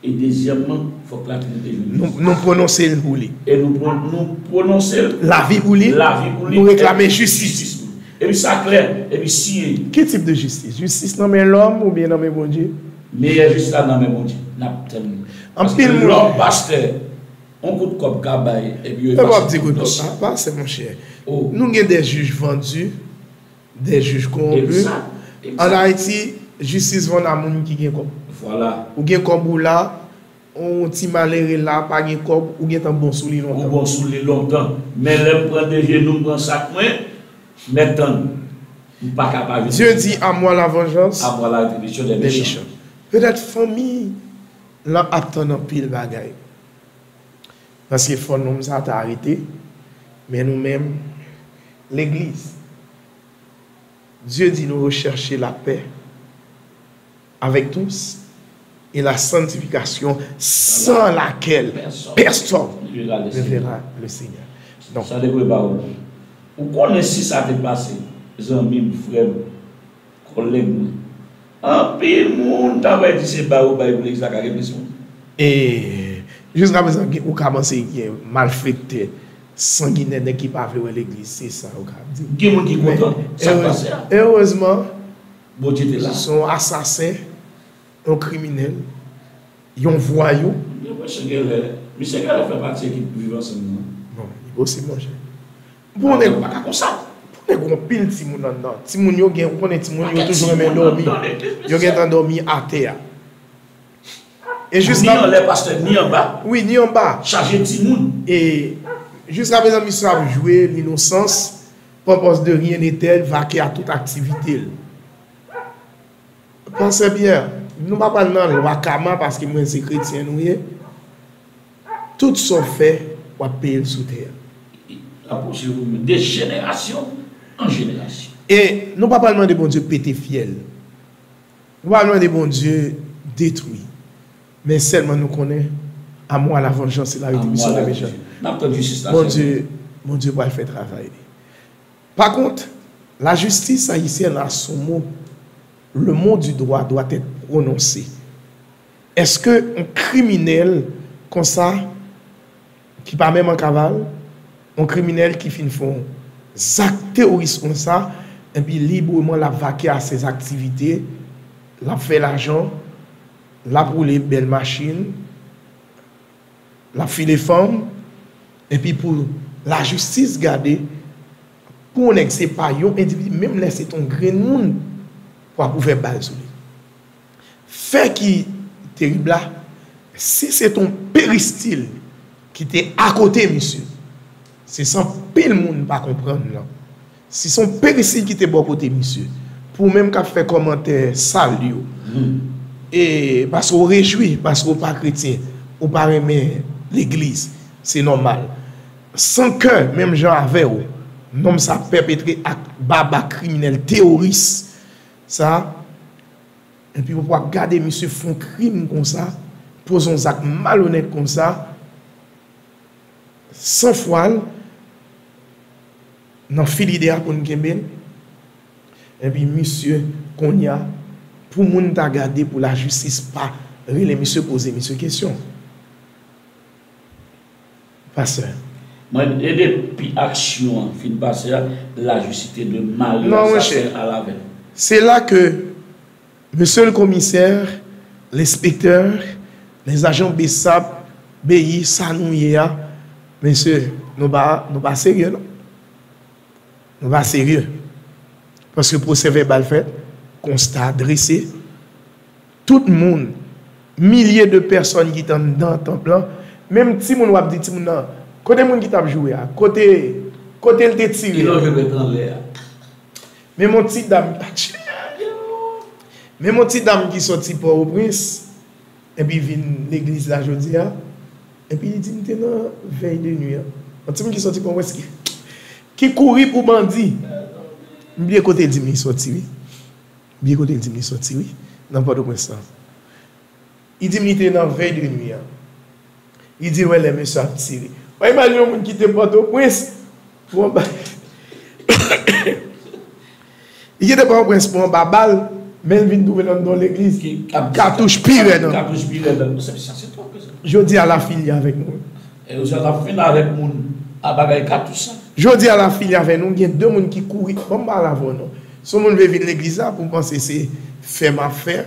E dezyèmman, fòk latrite jwenn jistis. Nou pwononse l pou li. E nou pwon- nou pwononse l. Lavi pou li. Lavi pou li. Nou reklame jistis. Jistis pou li. Epi sa klè, epi siyen. Ki tip de jistis? Jistis nan men lòm oubyen nan men Bondye? Meyè jistis la nan men Bondye. N ap tann. Anpil moun. Lòm pastè, yon kout kòb ka bay, epi yo efase tout dosye. Pastè, monchè. Nou gen de jij vandi, de jij kowonpi. Egzak, egzak. Ann Ayiti, jistis vann a moun ki gen kòb. Vwala. Ou gen kòb ou la, yon ti malere la pa gen kòb, ou gentan bon sou li lontan. Ou bon sou li lontan. Men lè m pran de jenou, m pran sak mwen, mèt tann. M pa ka pa vin. Dye di, à moi la vengeance, à moi la rétribution des méchants. Petèt fanmi lan ap tann anpil bagay. Paske fò nonm sa ta arete, men nou menm, legliz, Dye di nou rechèche lapè avec tous et la sanctification sans laquelle personne ne verra le Seigneur. Donk, sa te vre pawòl. Ou konnen si sa te pase, zanmi m, frè m, kòlèg mwen, anpil moun ta pral di se bay ou bay pou legliz la ka gen plis moun. E jiskaprezan, gen- ou ka panse gen malfektè, sanginè, nèg ki pa vle wè legliz, se sa ou ka di. Gen moun ki kontan sa k pase a. Erezman, Bondye te la. Se yon asasen, yon kriminèl, yon vwayou. Gen mwen, misye genlè, misye genlè fè pati ekip Viv Ansanm nan. Non, li posib, monchè. Pou nèg, pa ka konsa. Pou nèg, gen anpil timoun anndan. Timoun yo gen, ou konnen timoun yo toujou renmen dòmi. Yo gentan dòmi atè a. E jiska- Ni anlè, pastè, ni anba. Wi, ni anba. Chaje timoun. E jiskaprezan, misye ap jwe l'innocence, pran pòz de rien n'était, vake a tout aktivite l. Pastè Pierre, nou pa pral nan lwa kama paske mwen se kretyen nou ye. Tout sa w fè, w ap peye l sou tè a. L ap pousuiv ou menm, de jenerasyon an jenerasyon. E nou pa pral mande Bondye pete fyèl. Nou pa mande Bondye detwi. Men sèlman nou konnen, à moi la vengeance et la rétribution des méchants. N ap tann jistis la, Bondye, Bondye pral fè travay li. Pa kont, la justice haïtienne a son mot. Le mot du droit doit être prononcé. Èske yon kriminèl konsa ki pa menm an kaval, yon kriminèl ki fin fè yon zak teworis konsa, epi libreman l ap vake a ses activités, l ap fè lajan, l ap woule bèl machin, l ap file fanm, epi pou lajistis gade, pou yon nèg se pa yon endividi, menm lè se t yon grenn moun, pou ap ouvè bal sou li. Fè ki terib la, si se t yon peristil ki te akote misye, se sa anpil moun pa konprann lan. Si se yon peristil ki te bò kote misye, pou ou menm k ap fè kòmantè sal yo, e paske w rejwi, paske w pa kretyen, ou pa renmen legliz, se nòmal. San kè, menm jan avè w, nonm sa pèpetre ak baba kriminèl teworis sa, epi w ap gade misye fè yon krim konsa, poze yon zak malonèt konsa, san fwa l nan fil ide a pou n kenbe l. Epi misye, kounye a, pou moun ta gade, pou lajistis pa rele misye, poze misye kesyon. Pastè. Mwen, e depi aksyon an fin pase a, lajistis te dwe mare asasen a lavèl. Se la ke Monsieur le commissaire, l'inspecteur, les agents BSAP, BI, sa nou ye a, mesye, nou pa, nou pa serye non. Nou pa serye. Paske pwosè vèbal fèt, konsta drese, tout moun, milye de pèsòn ki t anndan tanp lan, menm timoun w ap di timoun nan, kote moun ki t ap joure a, kote, kote l te tire a? Ki lòjè mèt anlè a? Menm yon ti dam, menm yon ti dam ki sòti Pòtoprens, epi vin legliz la jodi a, epi li di m te nan vèy de nwi an. Yon timoun ki sòti Pòtoprens ki, ki kouri pou bandi. M bliye kote l di m li sòti wi. M bliye kote l di m li sòti wi. Nan Pòtoprens lan. Li di m li te nan vèy de nwi an. Li di l wè lè mesye ap tire. Ou imajine yon moun ki te Pòtoprens pou yon ba- Li gentan pran yon prens pou anba bal, men l vin twouve l anndan yon legliz. Katouch pi rèd ankò. Katouch pi rèd ankò. Sa, sa se twòp ke sa. Jodi a l afilye avèk nou. E jodi a l ap fin avèk moun a bagay katouch sa. Jodi a l afilye avèk nou, gen de moun ki kouri. Ban m pale avè w non. Si yon moun vle vin legliz la pou panse se fè m ap fè,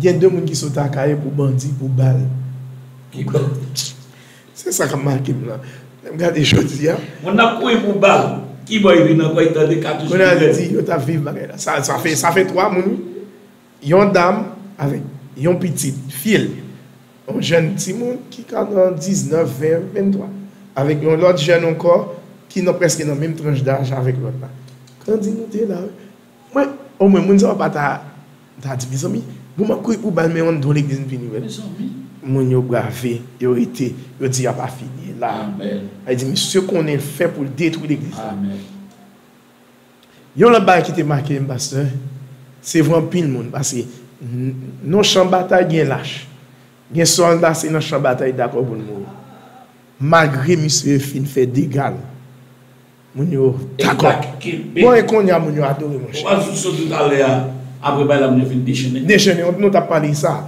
gen de moun ki sot Akayè pou bandi, pou bal. Ki bandi? Se sa k ap make m la. Lè m gade jodi a. Moun nan ap kouri pou bal. Ki bò li vin ankò, li tande katouch. Kounye a li di yo t ap viv bagay la. Sa, sa fè, sa fè twa moun, wi. Yon dam avèk yon pitit fi l. Yon jèn timoun ki ka nan diznèf, ven, venntwa. Avèk yon lòt jèn ankò ki nan, prèske nan menm tranch daj avèk lòt la. Grandi nou te la, wi. Mwen, omwen, moun sa yo pa ta, ta di, mezanmi, bon, m ap kouri pou bal, men yon don legliz m vini wè l. Mezanmi. Moun yo brave, yo rete, yo di y ap afilye la. Amèn. Sa vle di, misye konnen l fè pou l detwi legliz la. Amèn. Yon lòt bagay ki te make m, pastè, se vre anpil moun, paske n-, nan chan batay gen lach. Gen sòlda, se nan chan batay dakò pou l mouri. Malgre misye fin fè dega l, moun yo dakò. Bon, e kounye a moun yo adore, monchè. Ou pa sou sot talè a, apre bay la, moun yo fin dechennen. Dechennen, nou t ap pale sa.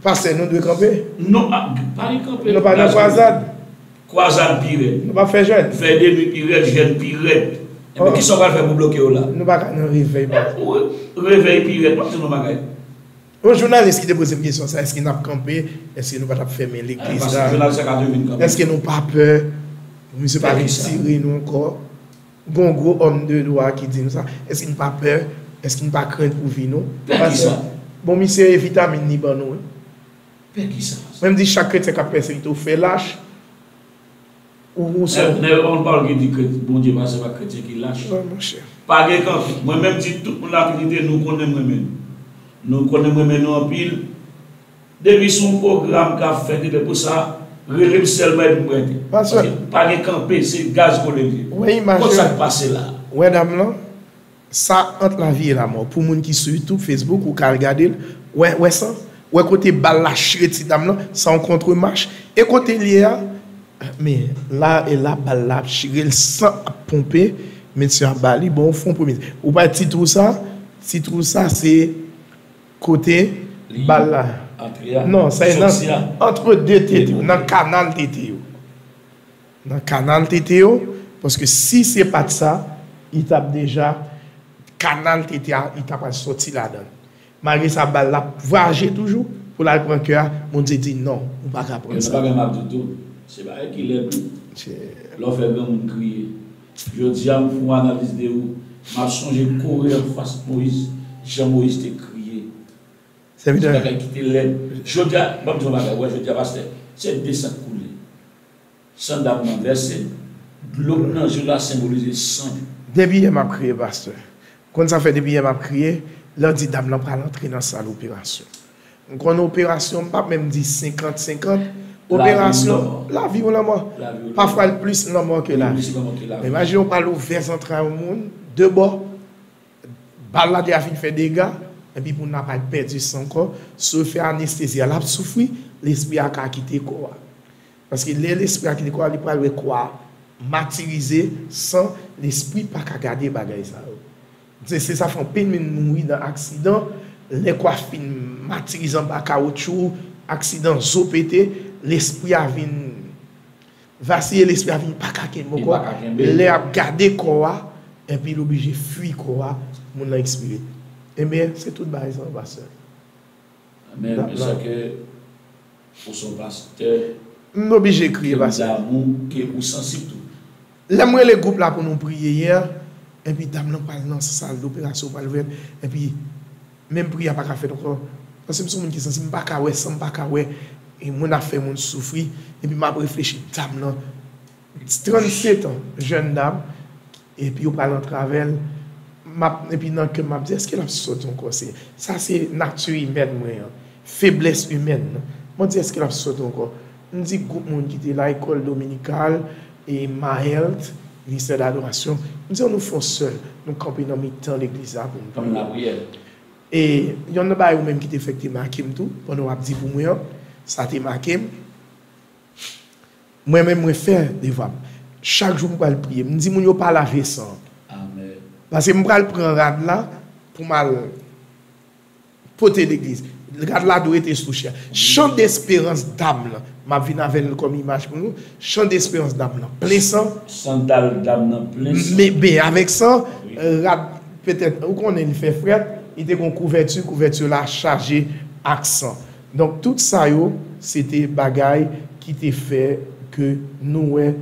Pastè, nou dwe kanpe? Non, a, pa gen kanpe. Nou pa nan kwazad? Kwazad pi rèd. Nou pa fè jèn? Vèy de nwi pi rèd, jèn pi rèd. Enben, kisa w pral fè pou bloke yo la? Nou pa ka nan revèy, pastè. Revèy pi rèd, m ap di nou yon bagay. Yon jounalis ki te poze m kesyon sa, èske n ap kanpe? Èske nou pa t ap fèmen legliz la? Paske jounalis la ka tou vin kanpe. Èske nou pa pè pou misye pa vin tire nou ankò? Gon gwo òm de dwa ki di m sa. Èske n pa pè? Èske n pa krent pou vi nou? Pè kisa? Bon, misye e vitamin li ban nou, wi. Pè kisa? Mwen, m di chak kretyen k ap pèsekite w fè lach. Ou, ou se. Nèg, nèg, yon pawòl ki di kret-, Bondye pa se pa kretyen ki lach. Non, monchè. Pa gen kanpe. Mwen menm di tout moun la verite, nou konnen m renmen nou. Nou konnen m renmen nou anpil. Depi se yon pwogram k ap fèt, epi pou sa, rele m sèlman epi m prete. Paske pa gen kanpe, se gaz kole l ye. Wè imaj yo. Kot sa k pase la? Wè dam lan? Sa ant lavi e lamò. Pou moun ki sou YouTube, Facebook, ou ka al gade l. Wè, wè sa? Wè kote bal la chire ti dam lan? Sa yon kontremach. E kote l ye a? Men, la, e la, bal la ap chire l, san ap ponpe. Medsen ap ba li, bon, fè yon premye. Ou pa ti twou sa? Ti twou sa, se kote bal la. Non, sa e nan, antre de tete yo, nan kanal tete yo. Nan kanal tete yo, paske si se pa t sa, li t ap deja, kanal tete a, li ta pral sòti ladan l. Malgre sa, bal la ap vwaje toujou, pou l al pran kè a, Bondye di, "Non, ou pa ka pran sa." Yon bagay m ap di tou, se bagay ki lèd wi. Lè w fè granmoun kriye. Jodi a, m fè yon analiz de ou, m ap sonje kore anfas Moyiz, jan Moyiz te kriye. Se bagay ki te lèd. Jodi a, ban m di yon bagay, ou wè jodi a, pastè, se de san k koule. San dam nan vèse, dlo k nan je l la senbolize san. Depi yè m ap kriye, pastè. Konn sa fè depi yè m ap kriye, lè w di dam nan pral antre nan sal operasyon. M konn operasyon, m p ap menm di senkant senkant. Operasyon, lavi ou lanmò. Pafwa l plis lanmò ke lavi. Men imajine w pral ouvè zantray yon moun, de bò. Bal la deja fin fè dega, epi pou n ap al pèdi san ankò, si w fè anestezi a, l ap soufri, lespri a ka kite kò a. Paske lè lespri a kite kò a, li pral wè kò a matirize, san lespri pa ka gade bagay sa yo. Se, se sa fè anpil moun mouri nan aksidan, lè kò a fin matirize anba kawotchou, aksidan zo pete, lespri a vin vasiye, lespri a vin pa ka kenbe ankò. Lè ap gade kò a, epi l oblije fui kò a, moun nan ekspire. Ebyen, se tout bagay sa yo, pastè. Men, men sa ke ou se yon pastè, m oblije kriye, pastè. Damou, ke ou sansib tou. Lè m rele gwoup la pou nou priye yè, epi dam nan pral nan sal doperasyon, pral ouvè l, epi menm priyè a pa ka fèt ankò. Paske m se yon moun ki sansib, m pa ka wè san, m pa ka wè, e moun ap fè moun soufri, epi m ap reflechi, dam nan, trannsetan, jèn dam, epi yo pral antrave l, m ap, epi nan kè m, m ap di, èske l ap sòti ankò? Se, sa se nati imèn mwen an, feblès imèn nan. Mwen di, èske l ap sòti ankò? M di gwoup moun ki te la, Ecole Dominicale, e Maelt, Ministère d'Adoration, m di, ann nou fè yon sèl, nou kanpe nan mitan legliz la pou n priye. E yonn nan bagay ou menm ki te fè k te make m tou, pandan w ap di pou mwen an, sa te make m. Mwen menm, mwen fè devwa m. Chak jou m pral priye. M di moun yo pa lave san. Amèn. Paske m pral pran rad la pou m al pote legliz. Rad la dwe rete sou chè a. Chan desperans dam lan. M ap vin avè l kòm imaj pou nou. Chan desperans dam lan plen san. Sandal dam nan plen san. Men, men avèk san, rad, petèt, ou konnen li fè frèt, li te gon kouvèti, kouvèti la chaje ak san. Donk, tout sa yo, se te bagay ki te fè ke nou wè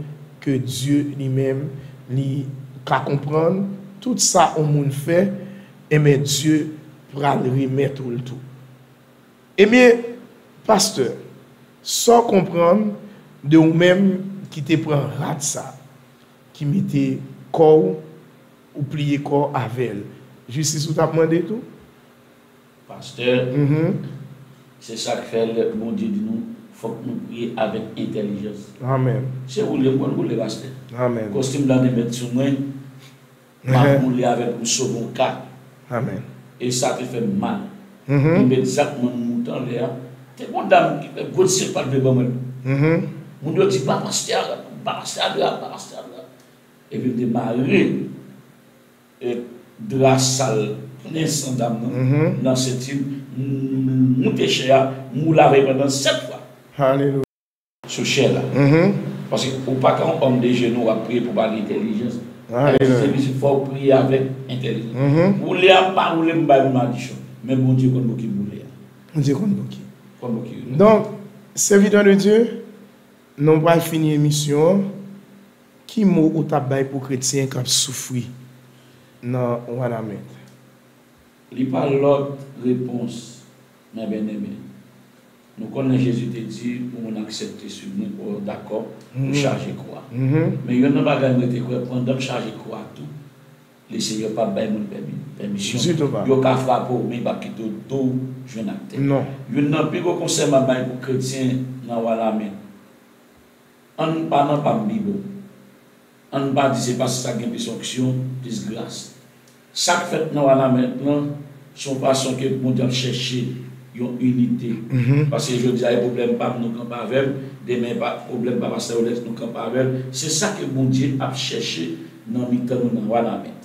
ke Dye li menm, li ka konprann tout sa yon moun fè, enben, Dye pral remèt ou l tou. Ebyen, pastè, sa w konprann de ou menm ki te pran rad sa, ki mete kò w, ou pliye kò w avè l? Jistis ou t ap mande tou? Pastè, se sa k fè lè Bondye di nou, fòk nou priye avèk entèlijans. Amèn. Se woule m konn woule, pastè. Amèn. Kostim la te mèt sou mwen, m ap woule avèk pou sove yon ka. Amèn. E sa te fè m mal. M met zak mwen m moute anlè a. Te gon dam ki fè gwo syen pa t vle ban mwen l. Moun yo di, "Ba pastè a, ba pastè a dra, ba pastè a dra." Epi m te mare e, dra sal plen san dam nan nan senti m, m moute chè a, m woule avè l pandan sèt fwa. Alelouya. Sou chè la. Paske ou pa ka yon òm de jenou w ap priye pou ba l entèlijans. Alelouya. Fò w priye avèk entèlijans. Woule a pa woule m bay madichon. Men Bondye konn pou ki m woule a. Bondye konn pou ki. Konn pou ki. Donk, sèvitè de Dye, nou pral fini emisyon an. Ki mo ou t ap bay pou kretyen k ap soufri nan Wanament? Li pa lòt repons, mè byeneme. Nou konn lè Jezi te di pou moun aksepte swiv mwen, ou dakò pou chaje kwa. Men youn nan bagay mwen te kwè, pandan m chaje kwa tou, Lesenyè p ap bay moun pèmi-, pèmisyon. Yo ka frape w, men li p ap kite w do w jwenn ak tè. Youn nan pi gwo konsèy m ap bay pou kretyen nan Wanament, ann pa nan pa m pi bon. Ann pa di se paske sa gen plis onksyon, plis gras. Sa k fèt nan Wanament lan, se yon fason ke Bondye ap chèche yon inite. Paske jodi a, e pwoblèm pa m, nou kanpe avè l. Demen, e pa pwoblèm pa pastè Rolex, nou kanpe avè l. Se sa ke Bondye ap chèche nan mitan nou nan Wanament.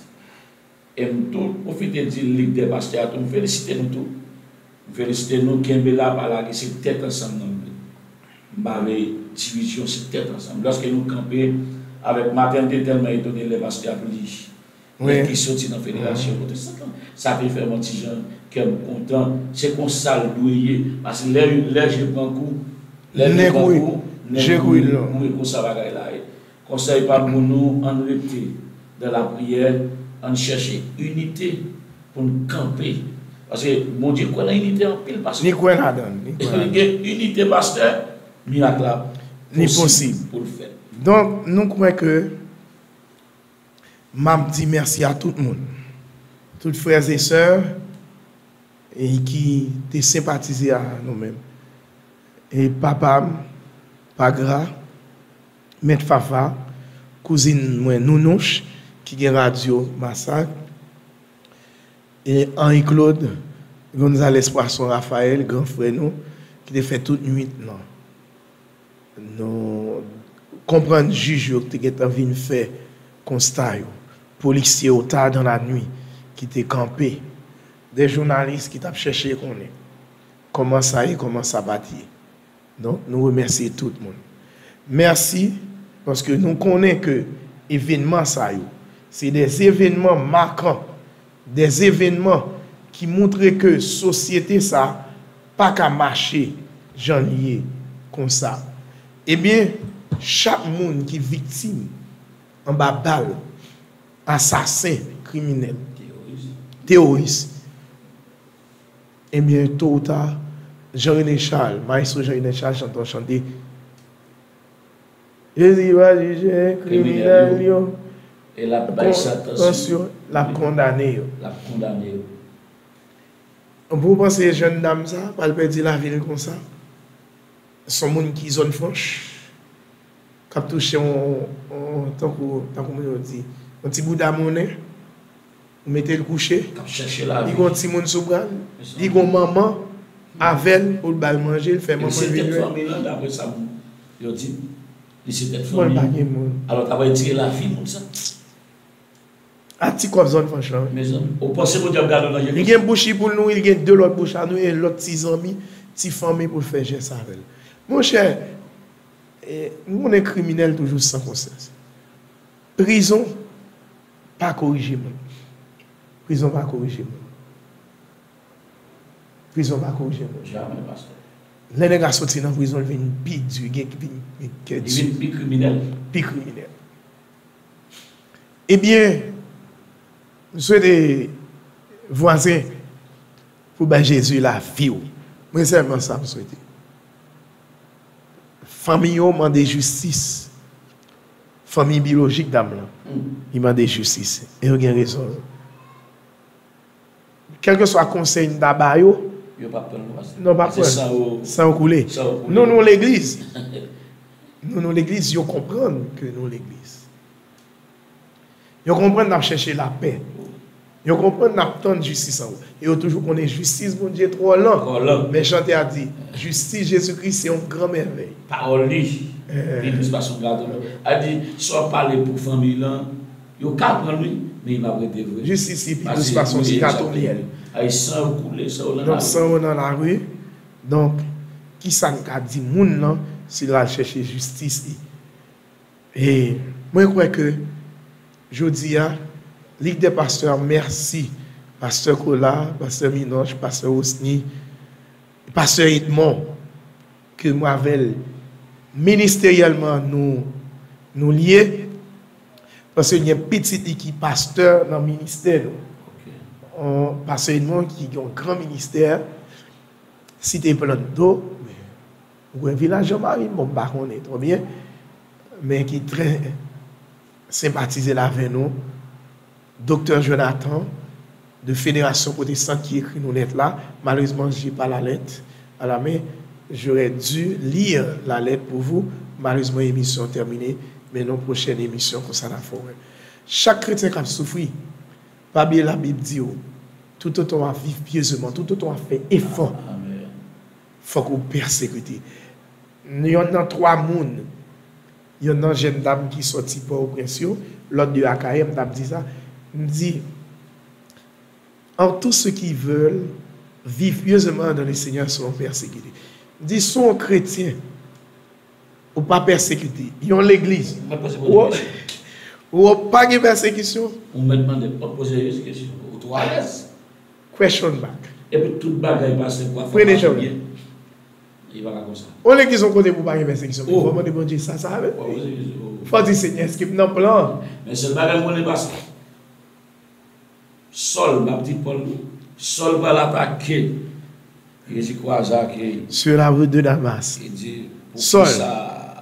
E m tou pwofite di lidè pastè a tou, m felisite nou tou. M felisite nou, kenbe la, pa lage, se tèt ansanm nan nou ye. M pa vle divizyon, se tèt ansanm. Lòske nou kanpe avèk, Maten m te tèlman etone lè pastè ap li, lè ki soti nan federasyon pwotestan lan. Sa te fè m yon ti jan, kè m kontan. Se konsa l dwe ye. Paske lè, lè je pran kou, lè je pran kou, nèg kouri, kouri, konsa bagay la ye. Konsèy pa m pou nou, ann rete dans la prière, ann chèche inite pou n kanpe. Paske Bondye kwè nan inite anpil, pastè. Li kwè ladan l, li kwè ladan l. Gen inite, pastè, mirak la posib pou l fèt. Donk, nou kwè ke m ap di mèsi a tout moun, tout frè e sè e ki te senpatize a nou menm. E papa m, Pagra, Mèt Fafa, kouzin mwen Nounouch, ki gen radyo Masak, e Henri Claude Gonzalez Poisson Raphaël, gran frè nou, ki te fè tout nwit lan. Nou konprann jij yo ki te gentan vin fè konsta yo. Polisye yo ta dan la nwi ki te kanpe. De jounalis ki t ap chèche konnen kòman sa ye, kòman sa pa t ye. Donk, nou remèsye tout moun. Mèsi, paske nou konnen ke evènman sa yo, se de evènman makan, de evènman ki montre ke sosyete sa pa ka mache jan li ye konsa. Ebyen, chak moun ki viktim anba bal asasen, kriminèl, teworis, ebyen, to ou ta, Jean René Charles, Maestro Jean René Charles, chante yon chante, Jezi va jije kriminèl yo. E l ap bay santansyon. L ap kondane yo. L ap kondane yo. Pou w panse jèn dam sa pral pèdi lavi l konsa? Se yon moun ki zòn franch, k ap touche yon, yon, tankou, tankou moun yo di, yon ti bouda monnen, ou mete l kouche, li gon timoun sou bra l, li gon manman avè l pou l ba l manje, l fè manman l vin jwenn. Li se tèt fanmi lan, daprè sa moun yo di m. Li se tèt fanmi. Bon, l pa gen moun. Alò, ta pral tire lavi moun sa. A ti kòb zòn franch lan, wi. Mezanmi, ou panse Bondye ap gade w nan je konsa? Li gen bouch li pou l nouri, li gen de lòt bouch a nouri, e lòt ti zanmi, ti fanmi pou l fè jès avè l. Monchè, e, nou konnen kriminèl toujou san konsyans. Prizon pa korije moun. Prizon pa korije moun. Prizon pa korije moun. Jamè, pastè. Lè nèg la soti nan prizon, li vin pi di, gen ki vin gen kè di. Li vin pi kriminèl. Pi kriminèl. Ebyen, m swete vwazen pou bay Jezi lavi w. Mwen sèlman sa m swete. Fanmi yo mande jistis. Fanmi byolojik dam lan, li mande jistis. E yo gen rezon. Kèlkeswa konsèy m ta ba yo, yo p ap pran l non, pastè. Non, pa pran l. San yo koule. San yo koule. Nou, nou legliz. Nou, nou legliz, yo konprann ke nou legliz. Yo konprann n ap chèche lapè. Yo konprann n ap tann jistis anwo. E yo toujou konnen jistis Bondye twò lan. Twò lan. Men chante a di, jistis Jezikri se yon gran mèvèy. Pawòl li, pi dous pase yon gato. A di, sa w ap pale pou fanmi lan, yo ka pran l wi, men li p ap rete vre. Jistis li pi dous pase yon ti gato myèl. Ay, san yo koule, san yo nan lari. Donk, san yo nan lari. Donk, kisa n ka di moun nan si l al chèche jistis li? E mwen kwè ke jodi a, Ligue des pasteurs, mèsi, pastè Kola, pastè Minoch, pastè Rosny, pastè Edmond, ke mwen avè l ministeryèlman nou, nou lye, paske gen pitit li ki pastè nan ministè nou. Pastè Edmond ki gen yon gran ministè, Site Plant Do, ou wè Vilaj Jan Mari, bon, m pa konnen twò byen, men ki trè senpatize l avè nou, Doktè Jonathan, de Fédération Protestante ki ekri nou lèt la. Malheureusement, j'ai pas la lettre à la main. J'aurais dû lire la lettre pour vous. Malheureusement, emisyon tèmine, men nan pwochèn emisyon, konsa n a fè w wè. Chak kretyen k ap soufri, pa bliye Labib di w, toutotan w ap viv pyezeman, toutotan w ap fè efò, fòk ou pèsekite. Yonn nan twa moun, yonn nan jèn dam ki sòti Pòtoprens yo, lòt de Akayè, m t ap di sa, m di, en tous ceux qui veulent vivre pieusement dans le Seigneur seront persécutés. M di, si w kretyen, ou pa pèsekite. Yon legliz. Ou, ou pa gen pèsekisyon. Ou mèt mande, pa poze Jezi kesyon. Ou twò alèz. Question back. Epi tout bagay pase pou ap fè pase byen. Li pa ka konsa. Yon legliz yon kote pou pa gen pèsekisyon. Men fò mande Bondye sa, sa avè. Fò di, Senyè, èske m nan plan an? Men sèl bagay m konnen pase. Sòl, m ap di Pòl wi. Sòl pral atake. Jezi kwaze ak Sila rue de Damas. Li di, Sòl,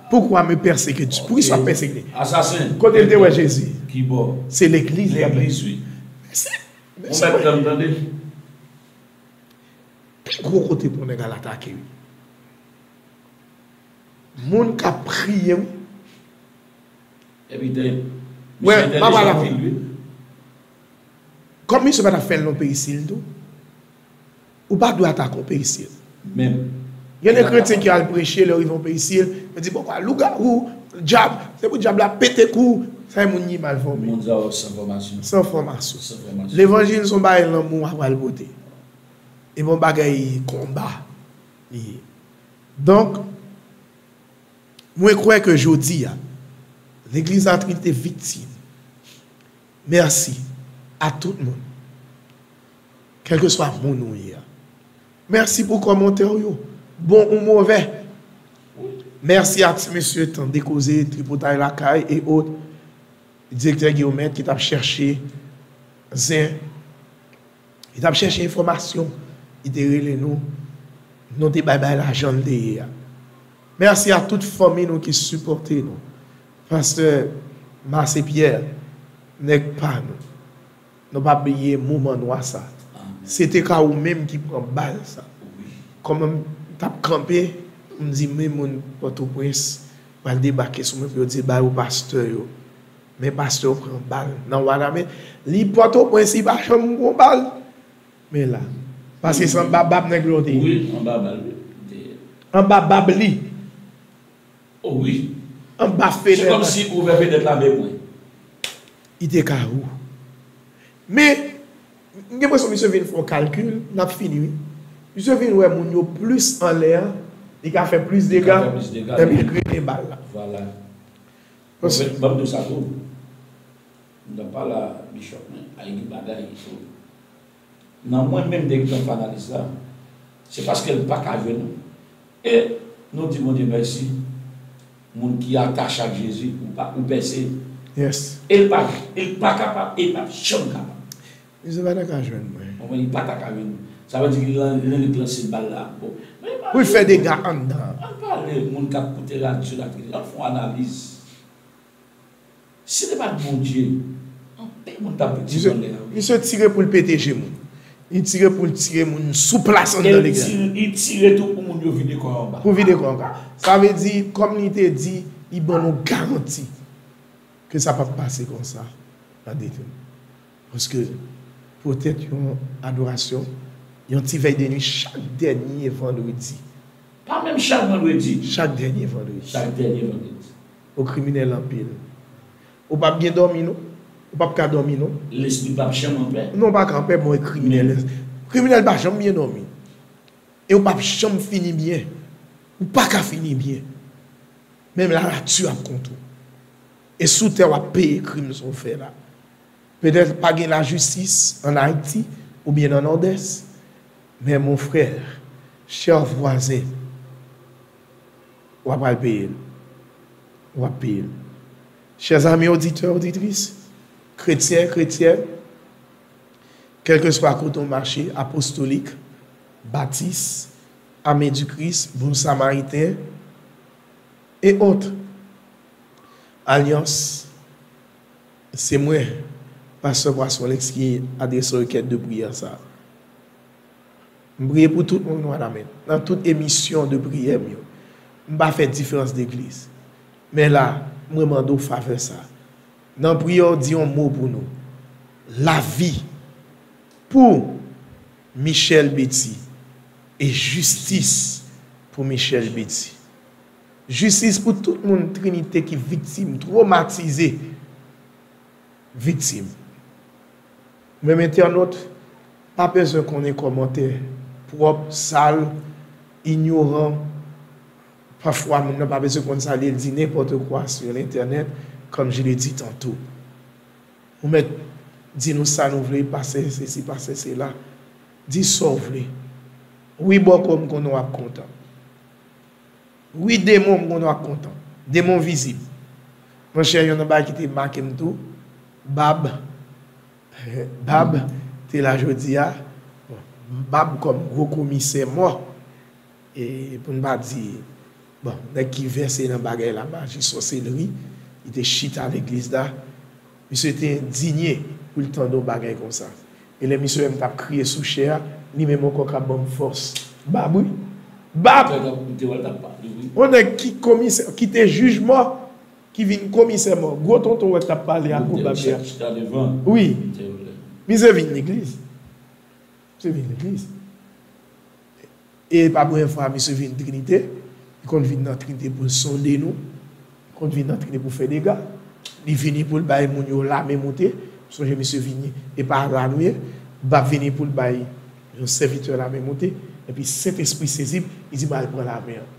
poukisa w ap pèsekite? Poukisa w ap pèsekite? Asasen. Kote l te wè Jezi? Kibò? Se legliz li ap. Legliz wi. Mesye, mesye. Ou mèt tann tande. Pi gwo kote pou nèg al atake wi. Moun k ap priye wi. Epi te, misye entèlijan anpil wi. Kòm misye pa t ap fè l nan peyi si l tou, ou pa dwe atake yon peyi si l. Menm. Gen de kretyen ki al preche, lè yo rive yon peyi si l, yo di, pokwa lougawou, dyab, se pou dyab la pete kou, sa e moun ki mal fòme. Moun sa yo san fòmasyon. San fòmasyon. San fòmasyon. Levanjil se yon bagay lanmou w ap al pote. E bon bagay konba li ye. Donk, mwen kwè ke jodi a, legliz la Trinite viktim. Mèsi a tout moun, kèlkeswa moun ou ye a. Mèsi pou kòmantè w yo, bon ou movè. Mèsi a ti mesye Tande Koze, Tripotay Lakay e ot. Direktè Guillaumet ki t ap chèche zen, li t ap chèche enfòmasyon, li te rele nou, nou te bay, bay lajan l te ye a. Mèsi a tout fanmi nou ki sipòte nou. Pastè Marcé Pierre, nèg pa nou. Nou p ap bliye moman nwa sa. Se te ka ou menm ki pran bal sa. Kòman m t ap kanpe, m di men moun Pòtoprens pral debake sou mwen pou yo di bal pou pastè yo. Men pastè yo pran bal nan Wanament. Li Pòtoprens, li pa janm pran bal. Men la. Paske se anba bab nèg la w te ye. Wi, anba bal li te ye. Anba bab li. O wi. Anba fenèt. Se kòmsi ou ouvè fenèt la men mwen. Li te ka ou. Men, m gen enpresyon misye vin fè yon kalkil, n ap fini, wi. Misye vin wè moun yo plis anlè a, li ka fè plis dega, epi l grenen bal la. Vwala. Ban m di w sa tou. M t ap pale a Bishop, men, ay, gen bagay, so, nan mwen menm, m te gentan fè analiz la, se paske l pa ka jwenn nou. E nou di Bondye mèsi, moun ki atache ak Jezi, ou pa, ou pèse. Yes. E l pa, e l pa kapab, e l p ap janm kapab. Misye pa ta ka jwenn mwen. Konprann, li pa ta ka jwenn mwen. Sa vle di ki lan, lan, li lanse bal la. Bon. Men pa Pou l fè dega anndan. Ann pale, moun k ap koute radyo la, ann fè yon analiz. Si te pa t Bondye, anpil moun t ap viktim anlè a, wi. Misye tire pou l pete je moun. Li tire pou l tire moun sou plas anndan legliz. Li tire tou pou moun yo vide kò yo anba. Pou vide kò yo anba. Sa vle di, kòm li te di, li ban nou garanti ke sa p ap pase konsa nan detrim. Paske poutèt yon adorasyon, yon ti vèy de nwi chak dènye vandredi. Pa menm chak vandredi. Chak dènye vandredi. Chak dènye vandredi. Ou kriminèl anpil. Ou p ap byen dòmi, non. Ou p ap ka dòmi, non. Lespri p ap janm anpè. Non, ou pa ka anpè, bon, e kriminèl. Kriminèl pa janm byen dòmi. E ou p ap janm fini byen. Ou pa ka fini byen. Menm lanati ap kont ou. E sou tè w ap peye krim sa w fè la. Petèt pa gen lajistis ann Ayiti oubyen nan Nòdès, men mon frè, chè vwazen, w ap al peye l. W ap peye l. Chè zanmi oditè, oditris, kretyen, kretyèn, kèlkeswa kote w mache, apostolik, batis, Armée du Christ, Bon Samariten, e ot. Alyans, se mwen, Pastè Poisson Lex, ki adrese rekèt de priyè sa a. M priye pou tout moun, mwen, amèn. Nan tout emisyon de priyè m yo, m pa fè diferans degliz. Men la, mwen mande w favè sa. Nan priyè w, di yon mo pou nou. Lavi pou Michel Betty e jistis pou Michel Betty. Jistis pou tout moun Trinite ki viktim, twomatize, viktim. Menm entènot pa bezwen konnen kòmantè pwòp, sal, inyoran. Pafwa, moun nan pa bezwen konn sa li, li di n'importe quoi sur l'internet, comme je l'ai dit tantôt. Ou mèt di nou sa nou vle, pastè sesi, pastè sela. Di sa w vle. Wi, bòkò, m konnen w ap kontan. Wi, demon, m konnen w ap kontan. Demon vizib. Monchè, youn nan bagay ki te make m tou, Bab, Bab te la jodi a. Bon, Bab kòm gwo komisè mò. E pou n pa di, bon, nèg ki vèse nan bagay la, maji, sòselri, li te chita legliz la. Misye te endinye pou l tande yon bagay konsa. E lè misye wè m t ap kriye sou chè a, li menm ankò k ap ban m fòs. Bab, wi. Bab! Yon nèg ki komisè, ki te jij mò, ki vin komisè mò. Gwo tonton wè k t ap pale ak Bab la. Wi. Misye vin legliz. Misye vin legliz. E pa premye fwa misye vin Trinite. Li konn vin nan Trinite pou l sonde nou. Li konn vin nan Trinite pou fè dega. Li vini pou l bay moun yo lame moute. M sonje misye vini, e pa la nou ye. Bab vini pou l bay yon sèvitè lame moute. Epi Sentespri sezi m, li di m al pran lame an.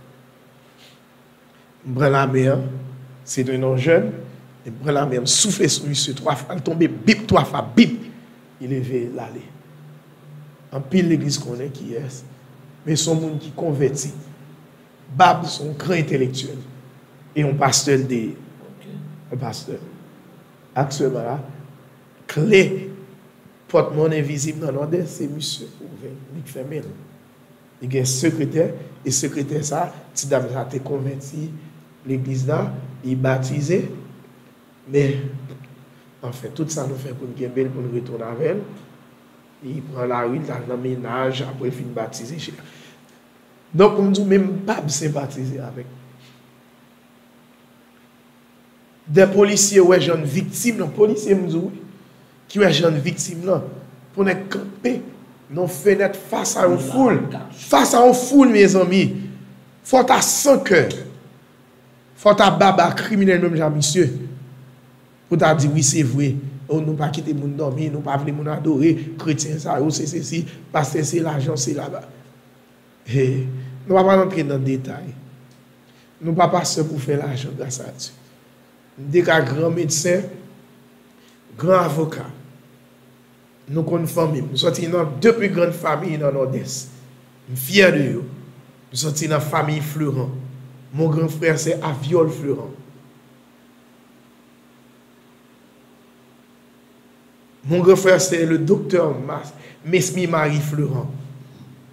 M pran lame an, se te yon jèn, m pran lame an, m soufle sou misye twa fwa, l tonbe, bip, twa fwa, bip, li leve, l ale. Anpil legliz konnen kiyès, men se yon moun ki konvèti. Bab se yon gran entelektyèl e yon pastè l te ye. Yon pastè. Aktyèlman la, kle pòt mòn envizib nan Nòdès, se misye k ouvè l, li k fèmen l. Li gen sekretè, e sekretè sa, ti dam sa te konvèti legliz la, li batize, men, anfen, tout sa nou fè pou n kenbe l, pou n retounen avè l, li pran lari, l al nan mennaj, apre l fin batize, etsetera. Donk, pou m di w, menm Bab senpatize avèk De polisye wè jan viktim lan, polisye m di w wi, ki wè jan viktim lan, pou nèg kanpe nan yon fenèt fas a yon foul, fas a yon foul, mezanmi. Fò w ta san kè, fò w ta baba kriminèl menm jan misye, pou w ta di wi, se vre, Oh, nou pa kite moun dòmi, nou pa vle moun adore, kretyen sa yo, se sesi, pastè se lajan, se laba. He, nou pa pral antre nan detay. Nou pa pastè pou fè lajan, gras a Dye. M te ka gran medsen, gran avoka. Nou konn fanmi m. M sòti nan de pli grann fanmi nan Nòdès. M fyè de yo. M sòti nan fanmi Fleuran. Mon grand frère, c'est Aviol Fleuran. Mon grand frère, c'est le docteur Mas-, Mesmy Marie Fleuran,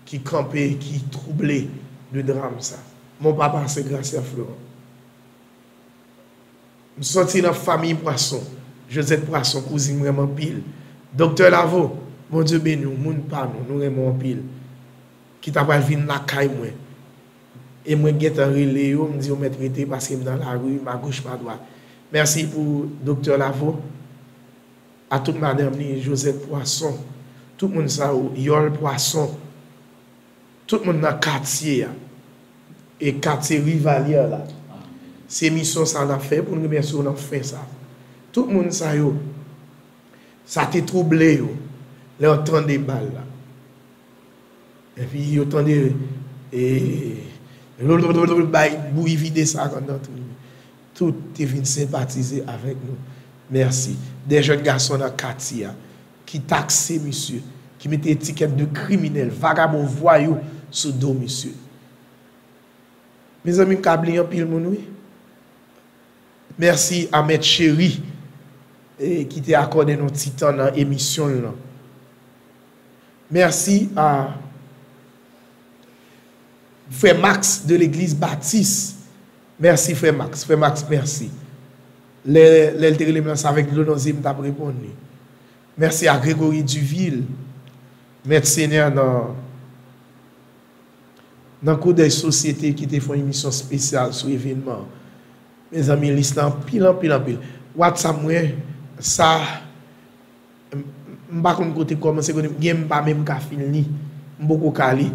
ki kanpe, ki twouble de dram sa. Mon papa, c'est Gracia Fleuran. M sòti nan fanmi Pwason. Josette Pwason, kouzin m renmen anpil. Doktè Lavo, Bondye beni w, moun pa nou, nou renmen w anpil. Ki ta pral vin lakay mwen. E mwen gentan rele yo, m di yo mèt rete paske m nan lari, ma gauche, ma droite. Mèsi pou Doktè Lavo, a tout madanm li, Josette Pwason, tout moun sa yo, Yòl Pwason, tout moun nan katye a, e katye Rivalyè la. Se misyon sa n ap fè pou n remèsye w nan fen sa. Tout moun sa yo, sa te twouble yo, lè yo tande bal la. Epi yo tande, e, bay bouyi vide sa anndan tribin. Tout te vin senpatize avèk nou. Mèsi. De jèn gason nan katye a, ki takse misye, ki mete etikèt de kriminèl, vagabon, vwayou sou do misye. Mezanmi, m ka bliye anpil moun, wi. Mèsi a Mèt Cheri, e, ki te akòde nou ti tan nan emisyon l lan. Mèsi a Frè Max de Legliz Batis. Mèsi, Frè Max. Frè Max, mèsi. Lè, lè l te rele m lan, se avèk dlo nan zye m t ap reponn li. Mèsi a Gregory Duvil, Mèt Senyè nan, nan Koudèy Sosyete ki te fè yon emisyon espesyal sou evènman an. Mezanmi, lis la anpil, anpil, anpil. WhatsApp mwen, sa, m, m pa konn kote kòmanse, kote m gen, m pa menm ka fin li. M poko ka li.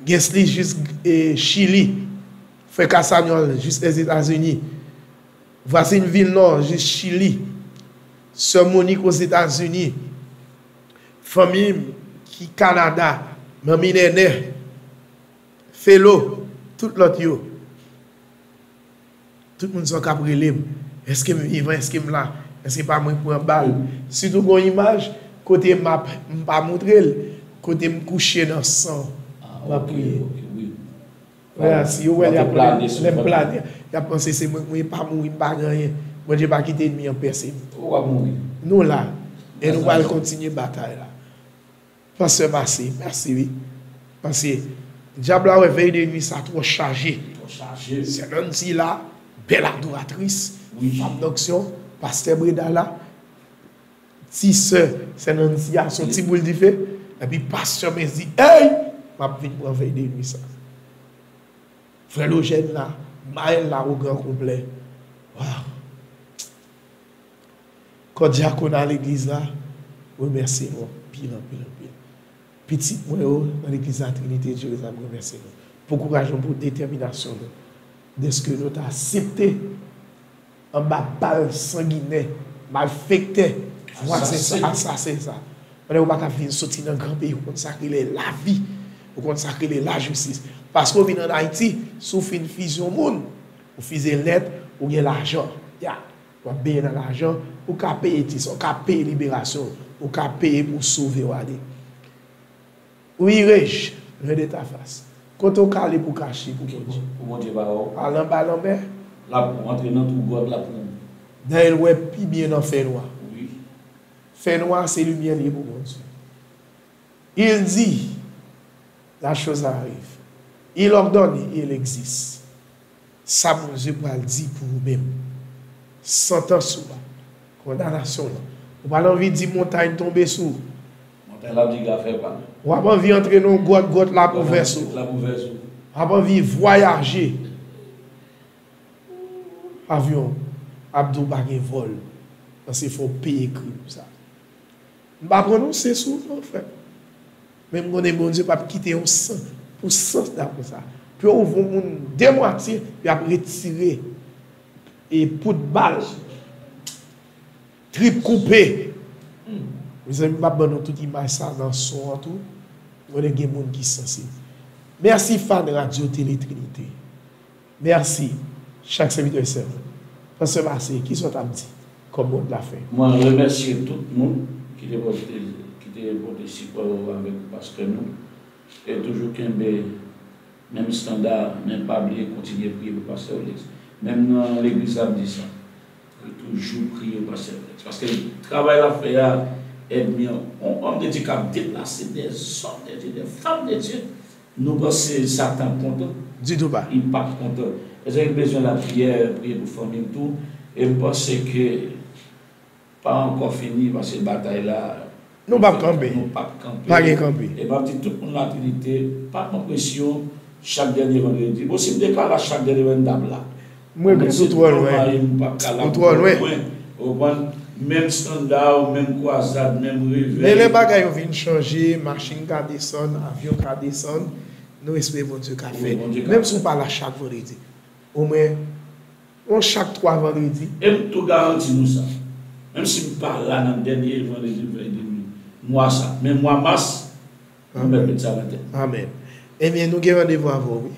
Gen lis jis, e, Chili. Frè Cassagnol jis Lèzetazini. Vwasin Vilnò jis Chili. Sè Monik Ozetazini. Fanmi m ki Kanada, Manmi Nènè, Felo, tout lòt yo. Tout moun sa yo k ap rele m. Èske m vivan? Èske m la? Èske pa mwen k pran bal? Sitou gon imaj kote m ap, m pa montre l, kote m kouche nan san, m ap priye. Frè, si yo wè, y ap, lè m plane, y ap panse se mwen k mouri, m pa mouri, m pa gen anyen. Bondye pa kite ènmi an pèse m. Ou ap mouri. Nou la. E nou pral kontinye batay la. Pastè Massé, mèsi wi. Paske dyab la wè vèy de nwi sa twò chaje. Twò chaje. Sè Nancy la, bèl adoratris, fanm donksyon, pastè Breda la, ti sè, sè Nancy a, se yon ti boul dife, epi pastè Massé di, ey, m ap vin pran vèy de nwi sa. Frè Lojèn la, Maël la, o gran konplè. Waw. Kò dyakona legliz la, remèsye nou anpil, anpil, anpil. Pitit mwen yo nan legliz la Trinite Dye Rezève, remèsye nou. Pou kouraj nou, pou detèminasyon nou. Dèske nou ta aksepte anba bal sanginè, malfektè, vwazen sa, asasen sa. Pandan yo pa ka vin soti nan gran peyi, ou konn sa k rele lavi, ou konn sa k rele lajistis. Paske ou vin ann Ayiti, si w fin fize yon moun, ou fize l nèt, ou gen lajan. Ya, w ap benyen nan lajan, ou ka peye ti sa, ou ka peye liberasyon, ou ka peye pou w sove w ale. Wi, Reg, loin de ta face. Kote w ka ale pou w kache pou Bondye? Pou Bondye pa wè w. Al anba lanmè. L ap ou antre nan twou gwòt, l ap ou. Dayè l wè pi byen nan fènwa. Wi. Fènwa se limyè l ye pou Bondye. Il dit, la chose arrive. Il ordonne et il existe. Sa Bondye pral di pou ou menm. Santans ou a, kondanasyon w lan. Ou pral anvi di montay tonbe sou ou. Montay la ap di gafè pa l. W ap anvi antre nan yon gwòt, gwòt la pou vèse w. Gwòt la pou vèse w. W ap anvi vwayaje. Avyon ap di w pa gen vòl. Paske fò w peye krim sa. M pa pwononse sou w non, frè m. Men m konnen Bondye p ap kite yon san pou san tankou sa. Pou yo ouvri yon moun demwatye, y ap retire e poud bal, trip koupe. Mezanmi, m ap ban nou tout imaj sa nan son an tou. Konnen gen moun ki sansib. Mèsi fan Radyo Tele Trinite. Mèsi chak sèvitè sèvant. Pastè Marse, kisa w t ap di kòm mo de la fen? Mwen remèsye tout moun ki te pote, ki te pote sipò yo avèk pastè nou. E toujou kenbe menm estanda, men pa bliye kontinye priye pou pastè Olix. Menm nan legliz la, m di sa. Toujou priye pou pastè Olix. Paske travay l ap fè a, ènmi an, yon òm de Dye k ap deplase dèzòm de Dye, de fanm de Dye. Nou panse Satan kontan? Ditou pa. Li p ap kontan. Èske li bezwen lapriyè, priye pou fanmi l tou? E m panse ke pa ankò fini, paske batay la, nou p ap kanpe. Nou p ap kanpe. Pa gen kanpe. E m ap di tout moun la Trinite, pa pran presyon chak dènye vandredi. Bon, si m te ka la chak dènye vandredi, m t ap la. M regrèt, ou twò lwen. Ou twò lwen. Ou konprann? Menm estanda, menm kwazad, menm revèy. Men lè bagay yo vin chanje, machin ka desann, avyon ka desann, nou espere Bondye ka fè. Wi, Bondye ka fè. Menm si w pa la chak vandredi, omwen yon chak twa vandredi. E m tou garanti nou sa. Menm si m pa la nan dènye vandredi m fè de mwa sa, men mwa mas, nou mèt met sa nan tèt. Amèn. Ebyen, nou gen randevou avè w, wi.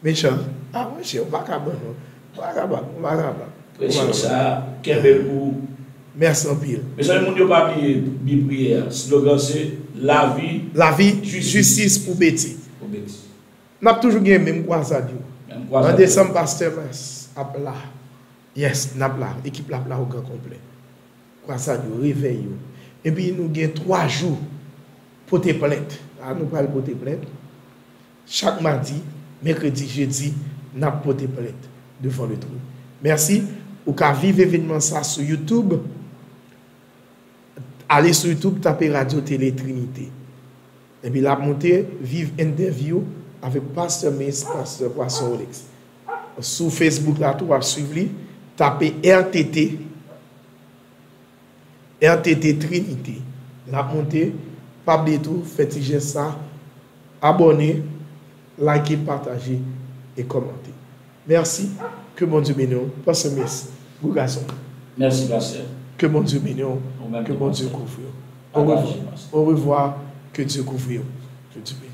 Mechan. Ah, monchè, ou pa ka ban non. Ou pa ka ban, ou pa ka ban. Presyon sa, kenbe l pou ou. Mèsi anpil. Mezanmi, moun yo pa bliye bi priyè a. Slogan se lavi, lavi, jistis, jistis pou Beti. Pou Beti. N ap toujou gen menm kwazad yo. Menm kwazad yo. An desanm, pastè Mas ap la. Yes, n ap la. Ekip la ap la o gran konplè. Kwazad yo, revèy yo. Epi nou gen twa jou pote plent. A, nou pral pote plent. Chak madi, mèkredi, jedi, n ap pote plent devan Letwèn. Mèsi. Ou ka viv evènman sa sou YouTube. Ale sou YouTube, tape Radyo Tele Trinite. Epi l ap monte, viv entèvyou avèk Pastè Mace, Pastè Poisson Olex. Sou Facebook la tou, w ap swiv li, tape R T T, R T T Trinite. L ap monte, pa bliye tou, fè ti jès sa, abòne, like, pataje e kòmante. Mèsi. Ke Bondye beni w. Pastè Mace, gwo gason. Mèsi, pastè. Ke Bondye beni w. Ou menm tou, pastè. Ke Bondye kouvri w. Pataje, pastè. Au revoir. Au revoir. Que Dieu couvre w. Que Dieu bénisse.